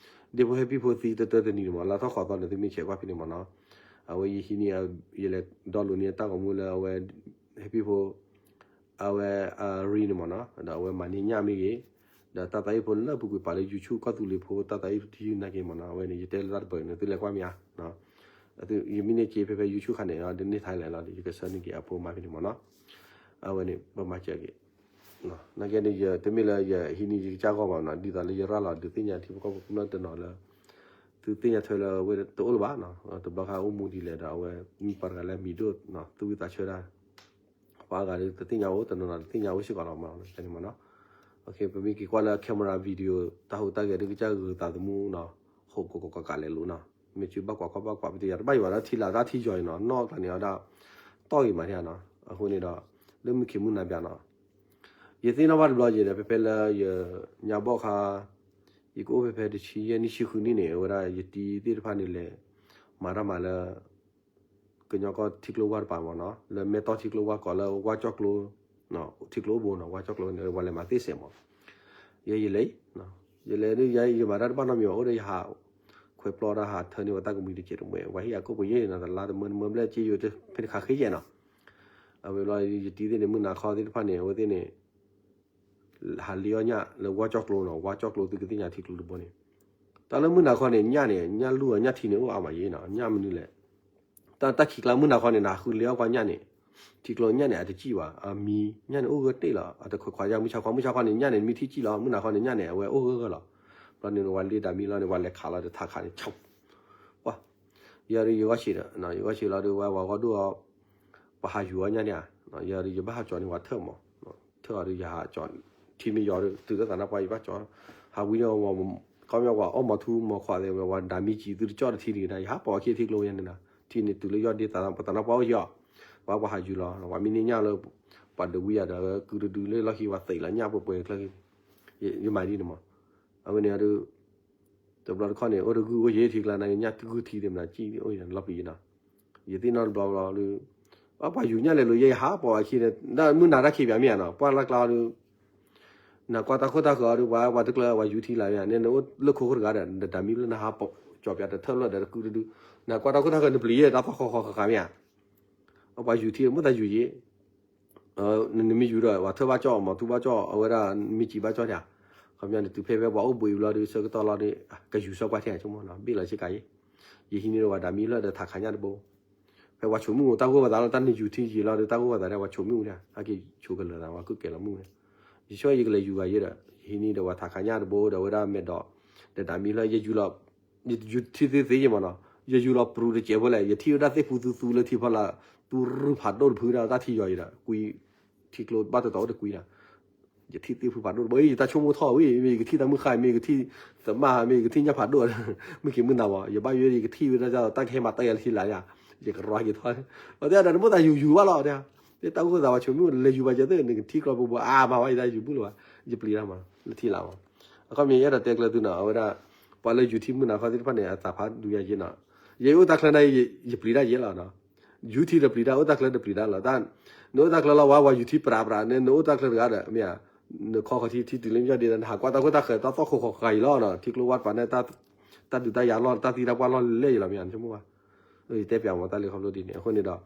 ဒ့ဖိဟဲပံၣ်ဖိသံတတၢတနံၤန့ၣ်မး လၢထီၣ်ဃီၤသီန့ၣ် သုမ့ၢ်ဆဲးကွၢ်ဖဲန့ၣ်မးနီၤ. အဝဲယဟံးန့ၢ် ယလဲၤ download န့ၢ်တၢ်ဂီၤမူလၢအဝဲ ဟဲပံၣ်ဖိ အဝဲ အရံန့ၣ်မးနီၤ ဒီးအဝဲမၤန့ၢ်ညၣ်မ့ၢ်ဂ့ၤ ဒီးတၢ်သးအုးဖိလၢပူၤကွံာ်ပာ်လၢ YouTube ကီၢ်သူလ့ၤဖိတၢ်သးအုးတယုၢ်နာ်က့မးနီၤ. အဝဲန့ၣ် ယတဲလၢတၢ်တပၢၢ်န့ၣ် သုလဲၤကွၢ်မ့ၢ်ဧါ. ယမ့ၢ်န့ၢ်က့ဖဲဖဲ YouTube ခါန့ၣ် ဒ်န့ၣ်ထဲလဲၣ်လီၤ ယကဆှၢန့ၢ်က့ၤအဖိမါဖဲန့ၣ်မးနီၤ. အဝဲန့ၣ် ပမၤစၢၤက့ၤ နာ်က့န့ၣ် ယတမ့ၢ်လၢယဟံးန့ၢ်ယကစၢ်ဂီၢ်ဘၣ်နီၤ ဒ်သိးလၢယရၤလီၤဒုးသ့ၣ်ညါထံဖိကီၢ်ဖိကမျၢၢ်တနီၤလၢ သုသ့ၣ်ညါထွဲလၢအဝဲတအိၣ်လၢၤဘၣ်နီၤ. တဘျီခါအိၣ်မူဒ်လဲၣ်ဒီးအဝဲ မ့ၢ်ပှၤတဂၤလၢအမံၤဒိၣ်နီၤ သူၣ်ဝံသးဆၢတၢ် ပှၤအဂၤဒုးတသ့ၣ်ညါအိၣ် တနီၤနီၤတသ့ၣ်ညါအိၣ်စ့ၢ်ကီးလီၤမး ဖဲန့ၣ်မးနီၤ. ပမ့ၢ်က့ၤကွၢ်လၢ camera video တၢ်ဟူးတၢ်ဂဲၤဒုးကစၢ်ဂုာ်သးသမူနီၤ ဟိးကကကကလဲၤလိၤနီၤ. မ့ၢ်စုဘၣ်ကွၢ်ခီဘၣ်ကွၢ် ပတယၤတဘၣ်ယံၤဘၣ်ဒီးထံလာ်တၢ်ထံယီၤအံၤနီၤ နီၢ်ကျါန့ၣ်အဒၣ် တီၢ်ဂ့ၤမးန့ၣ်နီၤ. အဃိန့ၣ်ဒီး လၢမုၢ်ခံမုၢ်နၤဘၣ်နီၤ ယသ့ၣ်နီၣ်ဘၣ်တဘျီယဲဒီး ဖဲဖဲလၢယညါဘီၣ်ခါ ယကအိၣ်ဖဲဖဲတဆံယဲၢ်နံၣ်ဆံဃုနံၣ်န့ၣ် အဝဲဒၣ်ယတံၤသ့ၣ်တဖၣ်န့ၣ်လဲၤ မၤတၢ်မၤလၢ ကညီကီၢ်ထံကျိဝၢ်တပၤမးနီၤ လၢမဲၢ်တီၢ်ထံကျိဝၢ်ကိးလၢဝၢ်ကၠီၣ်ကျိ ထံကျိအိၣ်ဘိနီၤ ဝၢ်ကၠီၣ်ကျိန့ၣ် ပှၤလဲၤမၤသ့စဲးမး ယဲယလဲၤ ယလဲၤဒုးယဲယမၤတၢ်တဘၣ်နီတမံၤဘၣ် အိၣ်ဒီးယဟး ခွဲးပျီတၢ်ဟးထၢန့ၢ်ဝဲတၢ်ကမှံတစဲးတမှဲး ပှၤဟ့ၣ်ယၤကိၣ်ပယဲၢ်နီၤ တလါတမၢတမၢဘျဲၣ်က့ယိာ်ဖဲန့ၣ်ခးဃ့ယဲၢ်နီၤ. အဝဲဘျီယတံၤသ့ၣ်န့ၣ် မုၢ်နၤခီသ့ၣ်တဖၣ်န့ၣ် အဝဲသ့ၣ်န့ၣ် ဟးလ့အီၣ်ညၣ်လၢဝၢ်ကၠီၣ်ကျိနီၤ ဝၢ်ကၠီၣ်ကျိသုကသ့ၣ်ညါထံကျိတဘိန့ၣ် တၢ်လၢမုၢ်နၤခီန့ၣ် ညၣ်န့ၣ် ညၣ်လူၢ်အီၤညၣ်ထံန့ၣ်အိၣ်အါမးယဲနီၤ ညၣ်မနုၤလဲၣ် တၢ်တၢ်ခံးကျါမုၢ်နၤခီန့ၣ် နဟးဃုလ့အီၣ်ကွၢ်ညၣ်န့ၣ် ထံကျိညၣ်န့ၣ် အတစံၣ်ဘၣ် အမံၤညၣ်န့ၣ်အိၣ်ဂၢၢ်တ့ၢ်လီၤ အတခွဲးခွးယါမုၢ်ဆါခီ မုၢ်ဆါခီန့ၣ် ညၣ်န့ၣ် မ့ၢ်ထံၣ်စံၣ်လီၤ မုၢ်နၤခီန့ၣ် ညၣ်န့ၣ် အဝဲအိၣ်ဂၢၢ်ဂၢၢ်လီၤ. ဘျီန့ၣ် ပှၤလ့တၢ်မံလီၤန့ၣ် ပှၤလဲၤခးလီၤဒီးထးခးန့ၣ် ဆူ ပှၤ ယၤဒီးယဂီၢ်ဆံးဒီး ယဂီၢ်ဆံးလီၤဒီး ဝဲပှၤဂီၢ်ဒိၣ်အီၤ ပှၤဟးယူၤအီၣ်ညၣ်န့ၣ်ဧါ ယၤဒီးယဘၣ်ဟးကၠီၤန့ၣ် ပှၤထၢၣ်မး ထၢၣ်အီၤဒီးယဟးကၠီၤ ထံမ့ၢ်ယီၤဒီး တုၤလၢသးနါပှၢ် ယဘၣ်ကၠီၤ ဟးဝံၤန့ၣ် ကီၢ်မ့ၢ်ပှၤအီၣ်မီၤထူမီၤခီးသ့ၣ် ပှၤဒၣ်မံကံၤသုတကၠီၣ်တထံတဂ့ၤ ယဟးပိာ်အခံထံကျိညါန့ၣ်နီၤ ထံန့ၣ်တုၤလၢယီၢ်ဒ့သး ပသးနါပှၢ်အိၣ်ယီၤ ပှၤပှၤဟးယူၤလီၤ ပှၤမ့ၢ်န့ၢ်ညၣ်လၢ ပှၤဒုးဝံယၤဒီး ကုတဒုလၢလီၢ်ခံ ပှၤသံးလီၤညၣ်ပှဲၤပှဲၤချၢ ယမၤဒ်န့ၣ်မး အဝဲန့ၣ်ဒီး တဘျီတခီၣ်န့ၣ် အိၣ်တဂုၢ်အိၣ်ယဲၢ်ထံကျါန့ၣ် ညၣ်တဂုၢ်ထံသ့ၣ်မနုၤ ကံၣ်အိၣ်လီၤပံၤနီၤ ယသ့ၣ်နီၣ်တဘျီဘျီဒီး ပှၤယူၤညၣ်လဲၤလိၤယဲၢ်ယဟးပိာ်အခံန့ၣ် ဒ်မုၢ်နၤတၢ်ခံးပၠးမ့ၢ်ဧါနီၤ ပှၢ်လၢကျါဒီး နကွၢ်တၢ်ခိၣ်တၢ်ဃၢၤအီၤဒီး ပှၤပှၤတကျၢၤပှၤယူၤထံလၢ်မ့ၢ်ဧါ နအိၣ်လၢခိခိၣ်တဂၤဒီး နတၢ်မံလၢနဟးပိာ် ကၠီၤပၠးတထၢၣ်လီၤဒီးတကုတဒု နကွၢ်တၢ်ခိၣ်တၢ်ဃၢၤ နပျံၤယဲၢ်တၢ်သီၣ်ဃီဃီဃာ်ဃာ်မ့ၢ်ဧါ ပှၤယူၤထံ မ့ၢ်သးယူၤယဲၢ် နမ့ၢ်ယူၤဒီး ပှၤထၢဘၣ်ကၠီၣ် မၤထူဘၣ်ကၠီၣ် အဝဲဒၣ်မ့ၢ်စံးဘၣ်ကၠီၣ်တၢ်, ခီပညီန့ၣ် တုၤဖဲဖဲပှၤအိၣ်ဘှံးဘျီဒီး ဆၢကတီၢ်လီၤဒီး ကယူၤစီကွၢ်ထဲဆိကမိၣ်နီၤ ဘ့ၣ်လီၤဆ့ကၤယံၤ, ယဟံးန့ၢ်ဒီးပှၤဒၣ်မံလၢဒီးထးခးညၣ်တဘိ, ဖဲပှၤဆိးမုၢ်အိၣ်တၢ်ဂိၢ်ဝဲသးလီၤ တၢ်နယူၤထံယံၤလီၤဒီး တၢ်ဂိၢ်ဝဲသးဒီး ပှၤဆိးမုၢ်အိၣ်ဒၣ် ဟဲက့ၤဆိကလၢၤသး ပှၤကုၢ်ကဲၤလီၤမုၢ်န့ၣ်, ယဆိယကလဲၤယူၤဂၤယဲဒီး ယဟံးန့ၢ်ဒီးပှၤထးခးညၣ်တဘိဒီး အဝဲဒၣ်မဲာ်ဒီး ဒီးဒၣ်မံလၢယယူၤလီၤ ယယူၤထံသ့သ့ယဲမးနီၤ, ယယူၤလီၤပြူၤတစဲးဖိလဲၣ် ယထံၣ်ဝဲဒၣ်သ့ၣ်ဖူသူသူလၢထံဖီလာ် သူရူၢ်ဖးဒိၣ်တဖုဒၣ်တၢ်ထံယီၤအံၤဒီး ကွံ ထံကျိဘၣ်တတီၤအိၣ်တကွံနီၤ, ယထံၣ်သ့ၣ်ဖူဖးဒိၣ်တဘိ ယတၢ်ဆိကမိၣ်ထီၣ်ဝဲ မ့ၢ်ယကထံၣ်တၢ်မုၢ်ဃၢ် မ့ၢ်ယကထံၣ်သမၣ် မ့ၢ်ယကထံၣ်ညၣ်ဖးဒိၣ် မုၢ်က့ၤမုၢ်နၤဝဲ ယဘၣ်ယဲ ယကထံၣ်ဝဲဒၣ်တၢ်ကဟဲမၤတၢ်ယၤလၢထံလာ်ယၤ, ယကရီက့ၤထီၣ်, ပှၤတဲဒၣ်နမိၢ်သးယူၤယူၤဘၣ်လီၤ, တဲတၢ်ဂိၢ်သးပှၤဆိးမုၢ်လဲၤယူၤဘၣ်ကဲသ့ၣ် နကထံၣ်ကျီပူၤပူၤ အါမၤဝဲယတၢ်ယူၤမုၢ်လၢၤဘၣ်, ယပျံၤတၢ်မး လၢထံလာ်မး, အခီပညီယအဲၣ်ဒိးတဲကျၢၤသုနီၤ အဝဲဒၣ် ပှၤလၢယူၤထံမုၢ်နၤခီသ့ၣ်တဖၣ်န့ၣ် အသးဖးဒူယၤယဲနီၤ, ယအိၣ်တၢ်ချၢန့ၣ် ယပျံၤတၢ်ယဲလီၤနီၤ, ယူၤထံဒီးပျံၤတၢ် အိၣ်တၢ်ချၢဒီးပျံၤတၢ်လီၤ, နအိၣ်တၢ်ချၢလီၤဝဲ ပှၤယူၤထံပြးပြးန့ၣ် နအိၣ်တၢ်ချၢတဂၤဒီး မ့ၢ်ဧါ, နခီဃီၤထံ ထံတုၤလၢမ့ၢ်ယီၢ်ဒ့ဒီး နဟးကွၢ်တၢ်ခိၣ်တၢ်ဃၢၤ တၢ်သီၣ်ခိၣ်ဃီၤဃာ်အံၤလီၤနီၤ, ထံကျိဝၢ်တပၤန့ၣ် တၢ်ဒုးတၢ်ယၤလီၢ် တၢ်သံတၢ်ပှၢ်လီၢ်လဲၣ်အံၤလီၤ မ့ၢ်ဧါ, နဆိကမိၣ်ဘၣ်, ယတဲပျးမၤတၢ်လၢခီဖျိဒ်န့ၣ် အဃိန့ၣ်ဒီး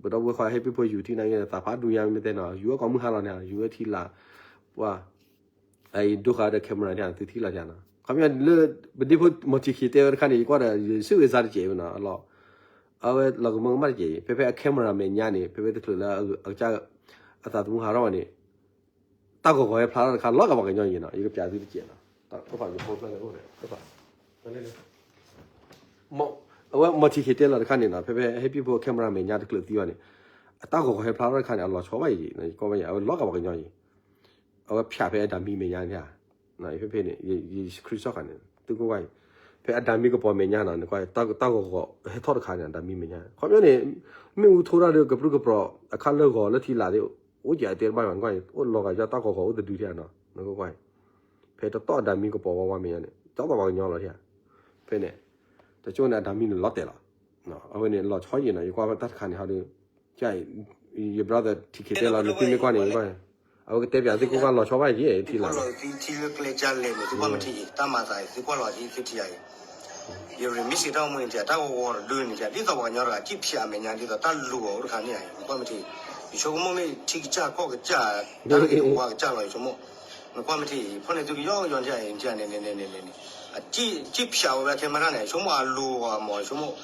ပဒီပုၢ်ဝဲၢ်ခွါဟဲပံၣ်ဖိယူၤထံန့ၣ် သးဖးဒူယၤမ့ၢ်တဲနီၤ ယူၤဝဲကိးမုၢ်ဟါလီၤန့ၣ် ယူၤဝဲထံလာ်, ပှၤ အဒိဃာ်ဒီး camera န့ၣ် သုထံၣ်လီၤန့ၣ်, ခီပညီလၢ ပဒ့ဖိ မီၤထံခံတဲဝဲတခါန့ၣ် ယကွၢ်ဒီး ယစံးဝဲစါတကဲးဝဲနီၤ အလီၢ်, အဝဲလီၤကမၢကမၣ်တကဲးအံၤ ဖဲဖဲအ camera မဲာ်ညါန့ၣ် ဖဲဖဲတချုးလၢ အသးသမူဟးထီၣ်ဝဲန့ၣ် တၢ်ဂီၤဂီၤဟဲဖျါထီၣ်တခါ လီၤဂာ်ပှၤကညီယံၤနီၤ ယကပျးသုတကဲးနီၤ, တၢ်အိၣ်ဖးကဖိဖျၢၣ်န့ၣ်အိၣ်ဒီး အဝဲမီၤထံခံတဲလီၤတခါန့ၣ်နီၤ ဖဲဖဲဟဲပံၣ်ဖိ camera မဲာ်ညါတချုးသံဘၣ်န့ၣ် အတၢ်ဂီၤဂီၤဟဲဖျါထီၣ်တခါန့ၣ် အလီၤဆီဘၣ်ယံၤ ယကီၢ်ဘၣ်ယံၤ အဝဲလီၤဂာ်ပှၤကညီယံၤ အဝဲဖၠးဖဲအဒၣ်မံမဲာ်ညါန့ၣ်ဧါ, ဖဲဖဲန့ၣ် ယ screenshot ဃာ်န့ၣ် သုကွၢ်ကွၢ်အံၤ, ဖဲအဒၣ်မံကပီၤမဲာ်ညါနီၤ နကွၢ် တၢ်ဂီၤဂီၤဟဲထီၣ်တခါန့ၣ် အဒၣ်မံမဲာ်ညါ ခီပညီန့ၣ် မ့ၣ်အူထိၣ်တၢ်ဒီးကပြုၢ်ကပြီၤ အခါလၢဂီၤလၢထံလာ်သ့ၣ် အိၣ်ကဲးအတဲတဘၣ်ဘၣ် နကွၢ်အံၤ အိၣ်လီၤဂာ်ယီၢ်တၢ်ဂီၤဂီၤအိၣ်တဒုထဲနီၤ နကွၢ်ကွၢ်အံၤ, ဖဲတတီၢ်အဒၣ်မံကပီၤဝါဝါမဲာ်ညါန့ၣ် ကၠီသးပှၤကညီလီၤထဲဧါ, ဖဲန့ၣ် တကၠိန့ၣ် အဒၣ်မံန့ၣ်လီၤတဲာ်လီၤ, အဝဲန့ၣ်လီၤဆီယံၤနီၤ ယကွၢ်တၢ်တခါန့ၣ်ဟီဒီး ယ brother ထံခံတဲလီၤ နသုမ့ၢ်ကွၢ်န့ၣ် အဝဲကတဲပၠးသုကွၢ်ကွၢ်လီၤဆီဘၣ်ယံၤ ထံလာ်န့ၣ် ထံလၢကျဲကၢ်လဲၣ်န့ၣ် သုကွၢ်မ့ၢ်ထံအံၤ တၢ်မၤသးအံၤ သုကွၢ်လီၤအံၤ သုထံအံၤ ယ remix တၢ်အိၣ်မူန့ၣ် တၢ်ဂီၤဂီၤတဒုန့ၣ် ဒ်သိးပှၤကညီတဂၤ ကံၣ်ဖၠးအမဲာ်ညါ ဒ်သိးတၢ်လူၤအီၤအိၣ်တခါန့ၣ်အံၤ နကွၢ်မ့ၢ်ထံအံၤ ယဆိကမိၣ်မ့ၢ်ထံကစၢ်ကီၢ်ကစၢ် တၢ်လူၤဝါကစၢ်လီၤ ယဆိကမိၣ် နကွၢ်မ့ၢ်ထံအံၤ ဖီၣ်န့ၢ်သုကယီကယီန့ၣ် ထံအံၤန့ၣ် ကံၣ်ဖၠးဝဲ camera န့ၣ် ဆိကမိၣ်အလူၤအီၤမး ဆိကမိၣ်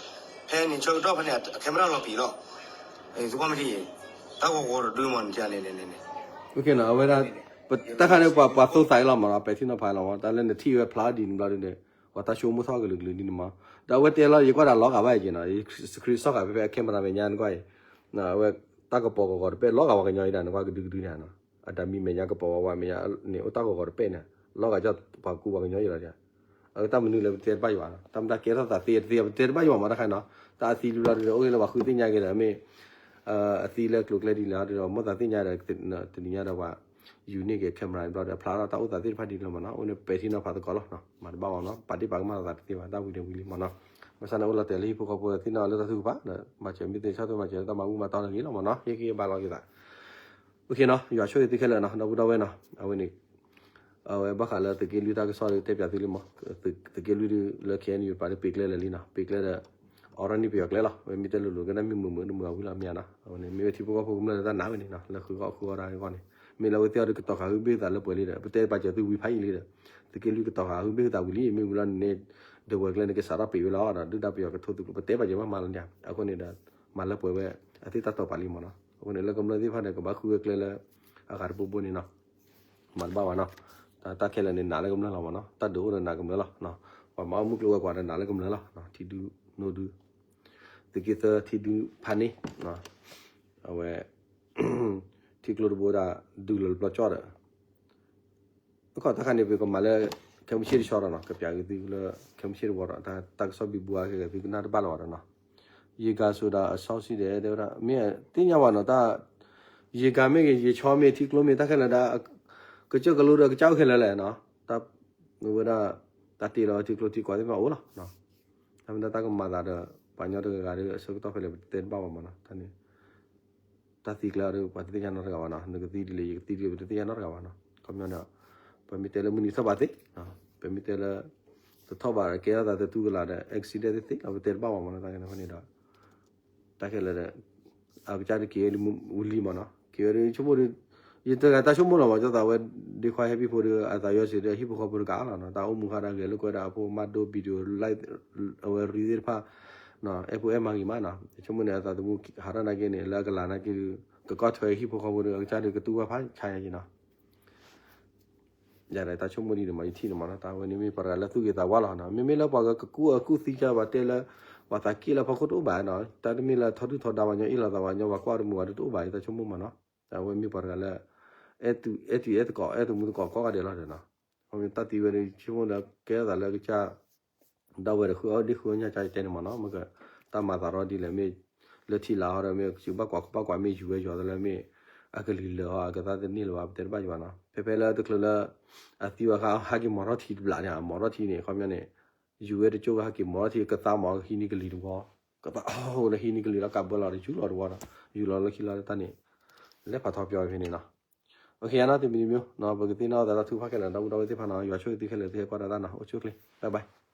ဖဲန့ၣ်ဆၢကတီၢ်ဖဲန့ၣ် camera လီၤပံာ်လီၤ သုကွၢ်မ့ၢ်ထံအံၤ တၢ်ဂီၤဂီၤတဒုမးန့ၣ် ထံအံၤန့ၣ် အဝဲဒၣ် တၢ်ခါန့ၣ် ပှၤပှၤသိသးအံၤလီၤမးနီၤ ပဲာ်ထံနီၤဖးလီၤမး တၢ်လၢနထံၣ်ဝဲဖျါဒ်န့ၣ်ဘျီဒ်န့ၣ် ပှၤတၢ်ဆိကမိၣ်ထီၣ်ကလုာ်ကလုာ်ဒ်န့ၣ်မး ဒီးအဝဲတဲလီၤ ယကွၢ်ဒၣ်လီၤဂာ်ဘၣ်ယက့ၤနီၤ ယ screenshot ဃာ်ဖဲဖဲအ camera မဲာ်ညါနကွၢ်အံၤ အဝဲ တၢ်ကပီၤဂီၤဂီၤတပဲာ် လီၤဂာ်ပှၤကညီအံၤဒၣ် နကွၢ်ကဒုကဒုန့ၣ်နီၤ အဒၣ်မံမဲာ်ညါကပီၤဝါဝါမဲာ်ညါန့ၣ် အိၣ်တၢ်ဂီၤဂီၤတပဲာ်န့ၣ် လီၤဂာ်ကၠီပှၤကူပှၤကညီအံၤလီၤ အတၢ်မနုၤလဲၣ် ပတဲတဘၣ်ယွၤလီၤ တၢ်မတၤကဲထီၣ်သးသ့တသ့ ပတဲတဘၣ်ယွၤမးတခါနီၤ တၢ်အသံလံဘျီဒီး အိၣ်လၢပှၤဃုသ့ၣ်ညါက့ၤဒီး မ့ၢ် အသံလၢကျိၤကျဲဒ်လဲၣ်ဒီး မိၣ်သးသ့ၣ်ညါဒီး တနံၤညါဒီးပှၤ ယူၤန့ၢ်က့ၤ camera ဘျီဒီး ဖျါထီၣ်တၢ်အိၣ်သးသ့ၣ်တဖၣ်ဒ်န့ၣ်လီၤမးနီၤ အိၣ်န့ၣ်ပဲာ်ထံနီၤဖးသကိးလီၤ မၤတဘၣ်ဘၣ်နီၤ ပာ်ဒ့ၣ်ပာ်ကမၣ်သးတသ့ဘၣ် တၢ်ဝံၤဒီးဝံၤလံမးနီၤ ဘၣ်ဆၣ်န့ၣ်အိၣ်လီၤတဲာ်လၢဟံၣ်ဖိဃီဖိသ့ၣ်နီၣ်လၢတၢ်ထုကဖၣ် မၤစၢၤမ့ၢ်သ့ၣ်ဆီၣ်ထွဲမၤစၢၤလၢတၢ်မၤဝံၣ်မၤတီၢ်လၢဂ့ၤလီၤမးနီၤ ဟ့ၣ်ဂံၢ်ဘါလီၤက့ၤသး အိၣ်ခ့နီၤ ယွၤဆိၣ်ဂ့ၤသုခဲလၢာ်နီၤ ဒီပုၢ်ဒီဝဲၢ်နီၤ အဝဲန့ၣ် အဝဲဘၣ်ဃးလၢသုးက့လွံၢ်တၢ်ကစီၣ်ဒီးတဲပၠးသုလံမး သုးက့လွံၢ်ဒုးလၢ ခဲအံၤန့ၣ် ယပာ်လၢပ့ၤကျဲလၢာ်လံနီၤ ပ့ၤကျဲဒီး အီၤထီၣ်န့ၢ်ပယီၤကျဲလီၤ ဝဲမ့ၢ်တဲလိၤလိၤကနၣ်မ့ၢ်မုာ်မုာ်တမုာ်အဝံၤလီၤမ့ၢ်ဧါနီၤ အဝဲန့ၣ် မ့ၢ်ဝဲထံဖိကီၢ်ဖိကမျၢၢ်လၢတၢ်နာ်ဝဲန့ၣ်နီၤ လၢဃုဂီၢ်ဃုဂီၢ်တၢ်ဂီၢ်န့ၣ် မ့ၢ်လၢအဝဲသ့ၣ်အီၤဒီးကတီၤဃာ်ဂုၢ်ဘ့ၣ်သးလၢပှဲၤလံဒီး ပတဲပာ်စၢၤသုဝံၤဖးယံာ်လံဒီး သုးက့လွံၢ်ကတီၤဃာ်ဂုၢ်ဘ့ၣ်သးဝံၤလံ မ့ၢ်ဝံၤလီၤန့ၣ် ဒဝဲၤကျဲန့ၣ် ကစးထီၣ်ပံးဝဲလီၤဒီး ဒုၣ်ဒါပယီၤကထိသုးကျိၤ ပတဲပာ်စၢၤဘၣ်မးလီၤန့ၣ် အဃိန့ၣ်ဒီး မၤလၢပှဲၤဝဲ အသ့ၣ်တၢ်တီၢ်ပာ်လံမးနီၤ အဃိန့ၣ် လၢကမျၢၢ်သ့ၣ်တဖၣ်ဒီး ကဘၣ်ဃုဝဲကျဲလၢ အဂၤတဘိဘိန့ၣ်နီၤ မၤတဘၣ်ဘၣ်နီၤ တၢ်ခဲလၢာ်န့ၣ် နာ်လၢကမျၢၢ်လီၤမးနီၤ တၢ်ဒုးအိၣ်ဒီးနာ်ကမျၢၢ်လီၤ ပှၤမၤအီၣ်မုၢ်ကျိၤဝဲၤကွာ်ဒီးနာ်လၢကမျၢၢ်လီၤ ထံဒု နိဒု သုးက့သၢထံဒုဖးန့ၣ် အဝဲ ထံကျိတဘိဒၣ် ဒုးလီၤတဘျီကၠီၣ်ဒီး အခီၣ်တၢ်ခါန့ၣ် ပကမၤလၢ ခဲမုၢ်ဆ့ၣ်တဆီဒီးနီၤ ကပျးက့ၤသုလၢ ခဲမုၢ်ဆ့ၣ်တဝီဒီး တၢ်ကစီၣ်ဘံဘူအါကဲကဲသုကနၣ်တဘၣ်လၢၤဘၣ်ဒီးနီၤ ယံၤကၤစိၤဒၣ်အစီဆှံဒဲးတဲဝဲဒၣ် မ့ၢ်သ့ၣ်ညါဘၣ်နီၤ တၢ် ယံၤကၤမ့ၢ်ဂ့ၤ ယံၤဆီမ့ၢ် ထံကျိမ့ၢ် တၢ်ခဲလၢာ်ဒၣ် ကစၢၢ်ကလိဒီးကစၢ်အိၣ်ခဲလၢာ်လဲၣ်နီၤ တၢ်ဝဲဒၣ် တၢ်တ့လီၤထံကျိထံကီၢ်သ့ၣ်တဖၣ်အိၣ်လီၤ တၢ်မ့ၢ်တၢ်ကမၤသးဒီး ပှၤကညီတဂၤဂၤဒီး အဆၢကတီၢ်ဖဲလဲၣ် ပတဲတဘၣ်ဘၣ်မးနီၤ တၢ်န့ၣ် တၢ်သံကျဲအီၤဒီး ပှၤတသ့ၣ်ညါနီတဂၤဘၣ်နီၤ နကသံဒ်လဲၣ် ယကသံဒ်လဲၣ် ပတသ့ၣ်ညါနီတဂၤဘၣ်နီၤ ခီပညီဒီး ပမ့ၢ်တဲလၢမုၢ်နံၤထီၣ်ဘးသ့ ပမ့ၢ်တဲလၢ တထီၣ်ဘးဒီးကဲထီၣ်သးသတူၢ်ကလာ်ဒီး accident သ့သ့ ပတဲတဘၣ်ဘၣ်မးနီၤ တၢ်န့ၣ်အဃိန့ၣ်ဒီး တၢ်ခဲလၢာ်ဒီး အကစၢ်တက့ၤဝံၤလံမးနီၤ က က့ၤဝဲဒုး ဆိကမိၣ်ဒုး ယတဂၤတၢ်ဆိကမိၣ်လီၤမး ကၠီသးဝဲ ဒ့ခွါဟဲပံဖိဒီး အသးယီၤစ့ၢ်ဒီး ဟံၣ်ဖိဃီဖိတကးလီၤနီၤ တၢ်အိၣ်မူဃာ်ဒီးဂဲၤလိာ်ကွဲဒီးအဖိမါဒိ video အဝဲရံသ့ၣ်တဖၣ် အဲၣ်ဖိအဲၣ်မၤဂ့ၤမးနီၤ ဆိကမိၣ်န့ၣ် အသးသမူဟးထီၣ်နာ်က့န့ၣ် လၢအကလၤနာ်က့ဒုး ကကီၢ်ထွဲဟံၣ်ဖိဃီဖိဒီး အကစၢ်ဒုးကတူၢ်ဘၣ်ဖးဆါယၤက့ၤနီၤ ယၤဒီးတၢ်ဆိကမိၣ်ဒ်န့ၣ်မး ယထံၣ်န့ၣ်မးနီၤ တၢ်ဝဲန့ၣ်မ့ၢ်ပှၤတဂၤလၢသူၣ်ဂ့ၤသးဝါလီၤနီၤ မ့မ့ၢ်လၢပှၤကကူၣ်အကူၣ်သံကဘၣ်တဲလၢ ပှၤသးက့ၣ်လၢဖီခိၣ်တအိၣ်ဘၣ်နီၤ တၢ်တမ့ၢ်လၢထီဒုၣ်ထီဒါပှၤညီအ့ၣ်လိာ်သးပှၤညီ ပှၤကွၢ်တမုာ်ဘၣ်ဒုးတအိၣ်ဘၣ် ယတၢ်ဆိကမိၣ်မးနီၤ တၢ်ဝဲမ့ၢ်ပှၤတဂၤလၢ အဲၣ်သူအဲၣ်တံၤအဲၣ်သကိး အဲၣ်သမူသကိးကိးဂၤဒဲးလီၤဒီးနီၤ တၢ်သံဝဲန့ၣ် ဆိကမိၣ်လၢကဲထီၣ်သးလၢကစၢ် ဒီးဝဲဒီးဃုအီၣ်ဒ့ဃုအီၣ်ညၣ်ကၢ်တဲန့ၣ်မးနီၤ မ့ၢ်ကတၢ်မၤသးရီဒ်လဲၣ်မ့ၢ် လၢထံလၢ်ဟီဒီးမ့ၢ် ကစူးဘၣ်ကွၢ်ခိၣ်ဘၣ်ကွၢ်မ့ၢ်ယူၤဝဲယီၤတလၢမ့ၢ် အကလံၤလၢာ်ဟီ အကသါတန့ၢ်လၢၤဘၣ် ပတဲတဘၣ်ယံၤဘၣ်နီၤ ဖဲဖဲလၢတချုးလၢ အသံဝဲခါ ဟဲက့ၤမီၤထီၣ်ထံတဘျီန့ၣ် မီၤထီၣ်ထံန့ၣ် ခီပညီန့ၣ် ယူၤဝဲတကၠိၣ်ဝဲဟဲက့ၤမီၤထီၣ်ထံ ကသါမီၤဟံးန့ၢ်ကလံၤတဝီ ကသါအီၣ်လၢဟံးန့ၢ်ကလံၤလီၤ ကးဘၢလီၤဒီးယူၤလီၤတဝီဒီး ယူၤလီၤလၢခံလီၤတၢ်န့ၣ် လဲၤဖးထီပၠီဖဲန့ၣ်နီၤ အိၣ်ခ့ယါနီၤ သုမံၤတမံၤ ပကသ့ၣ်နီၣ်သးဒီးထူဖးခဲလၢာ် ဒီပုၢ်ဒီဝဲၢ်သ့ၣ်တဖၣ်နီၤ ယွၤဆိၣ်ဂ့ၤသုခဲလၢာ် သုဟဲကွၢ်ဒီးတၢ်နီၤ အိၣ်ဆူၣ်အိၣ်ချ့ bye bye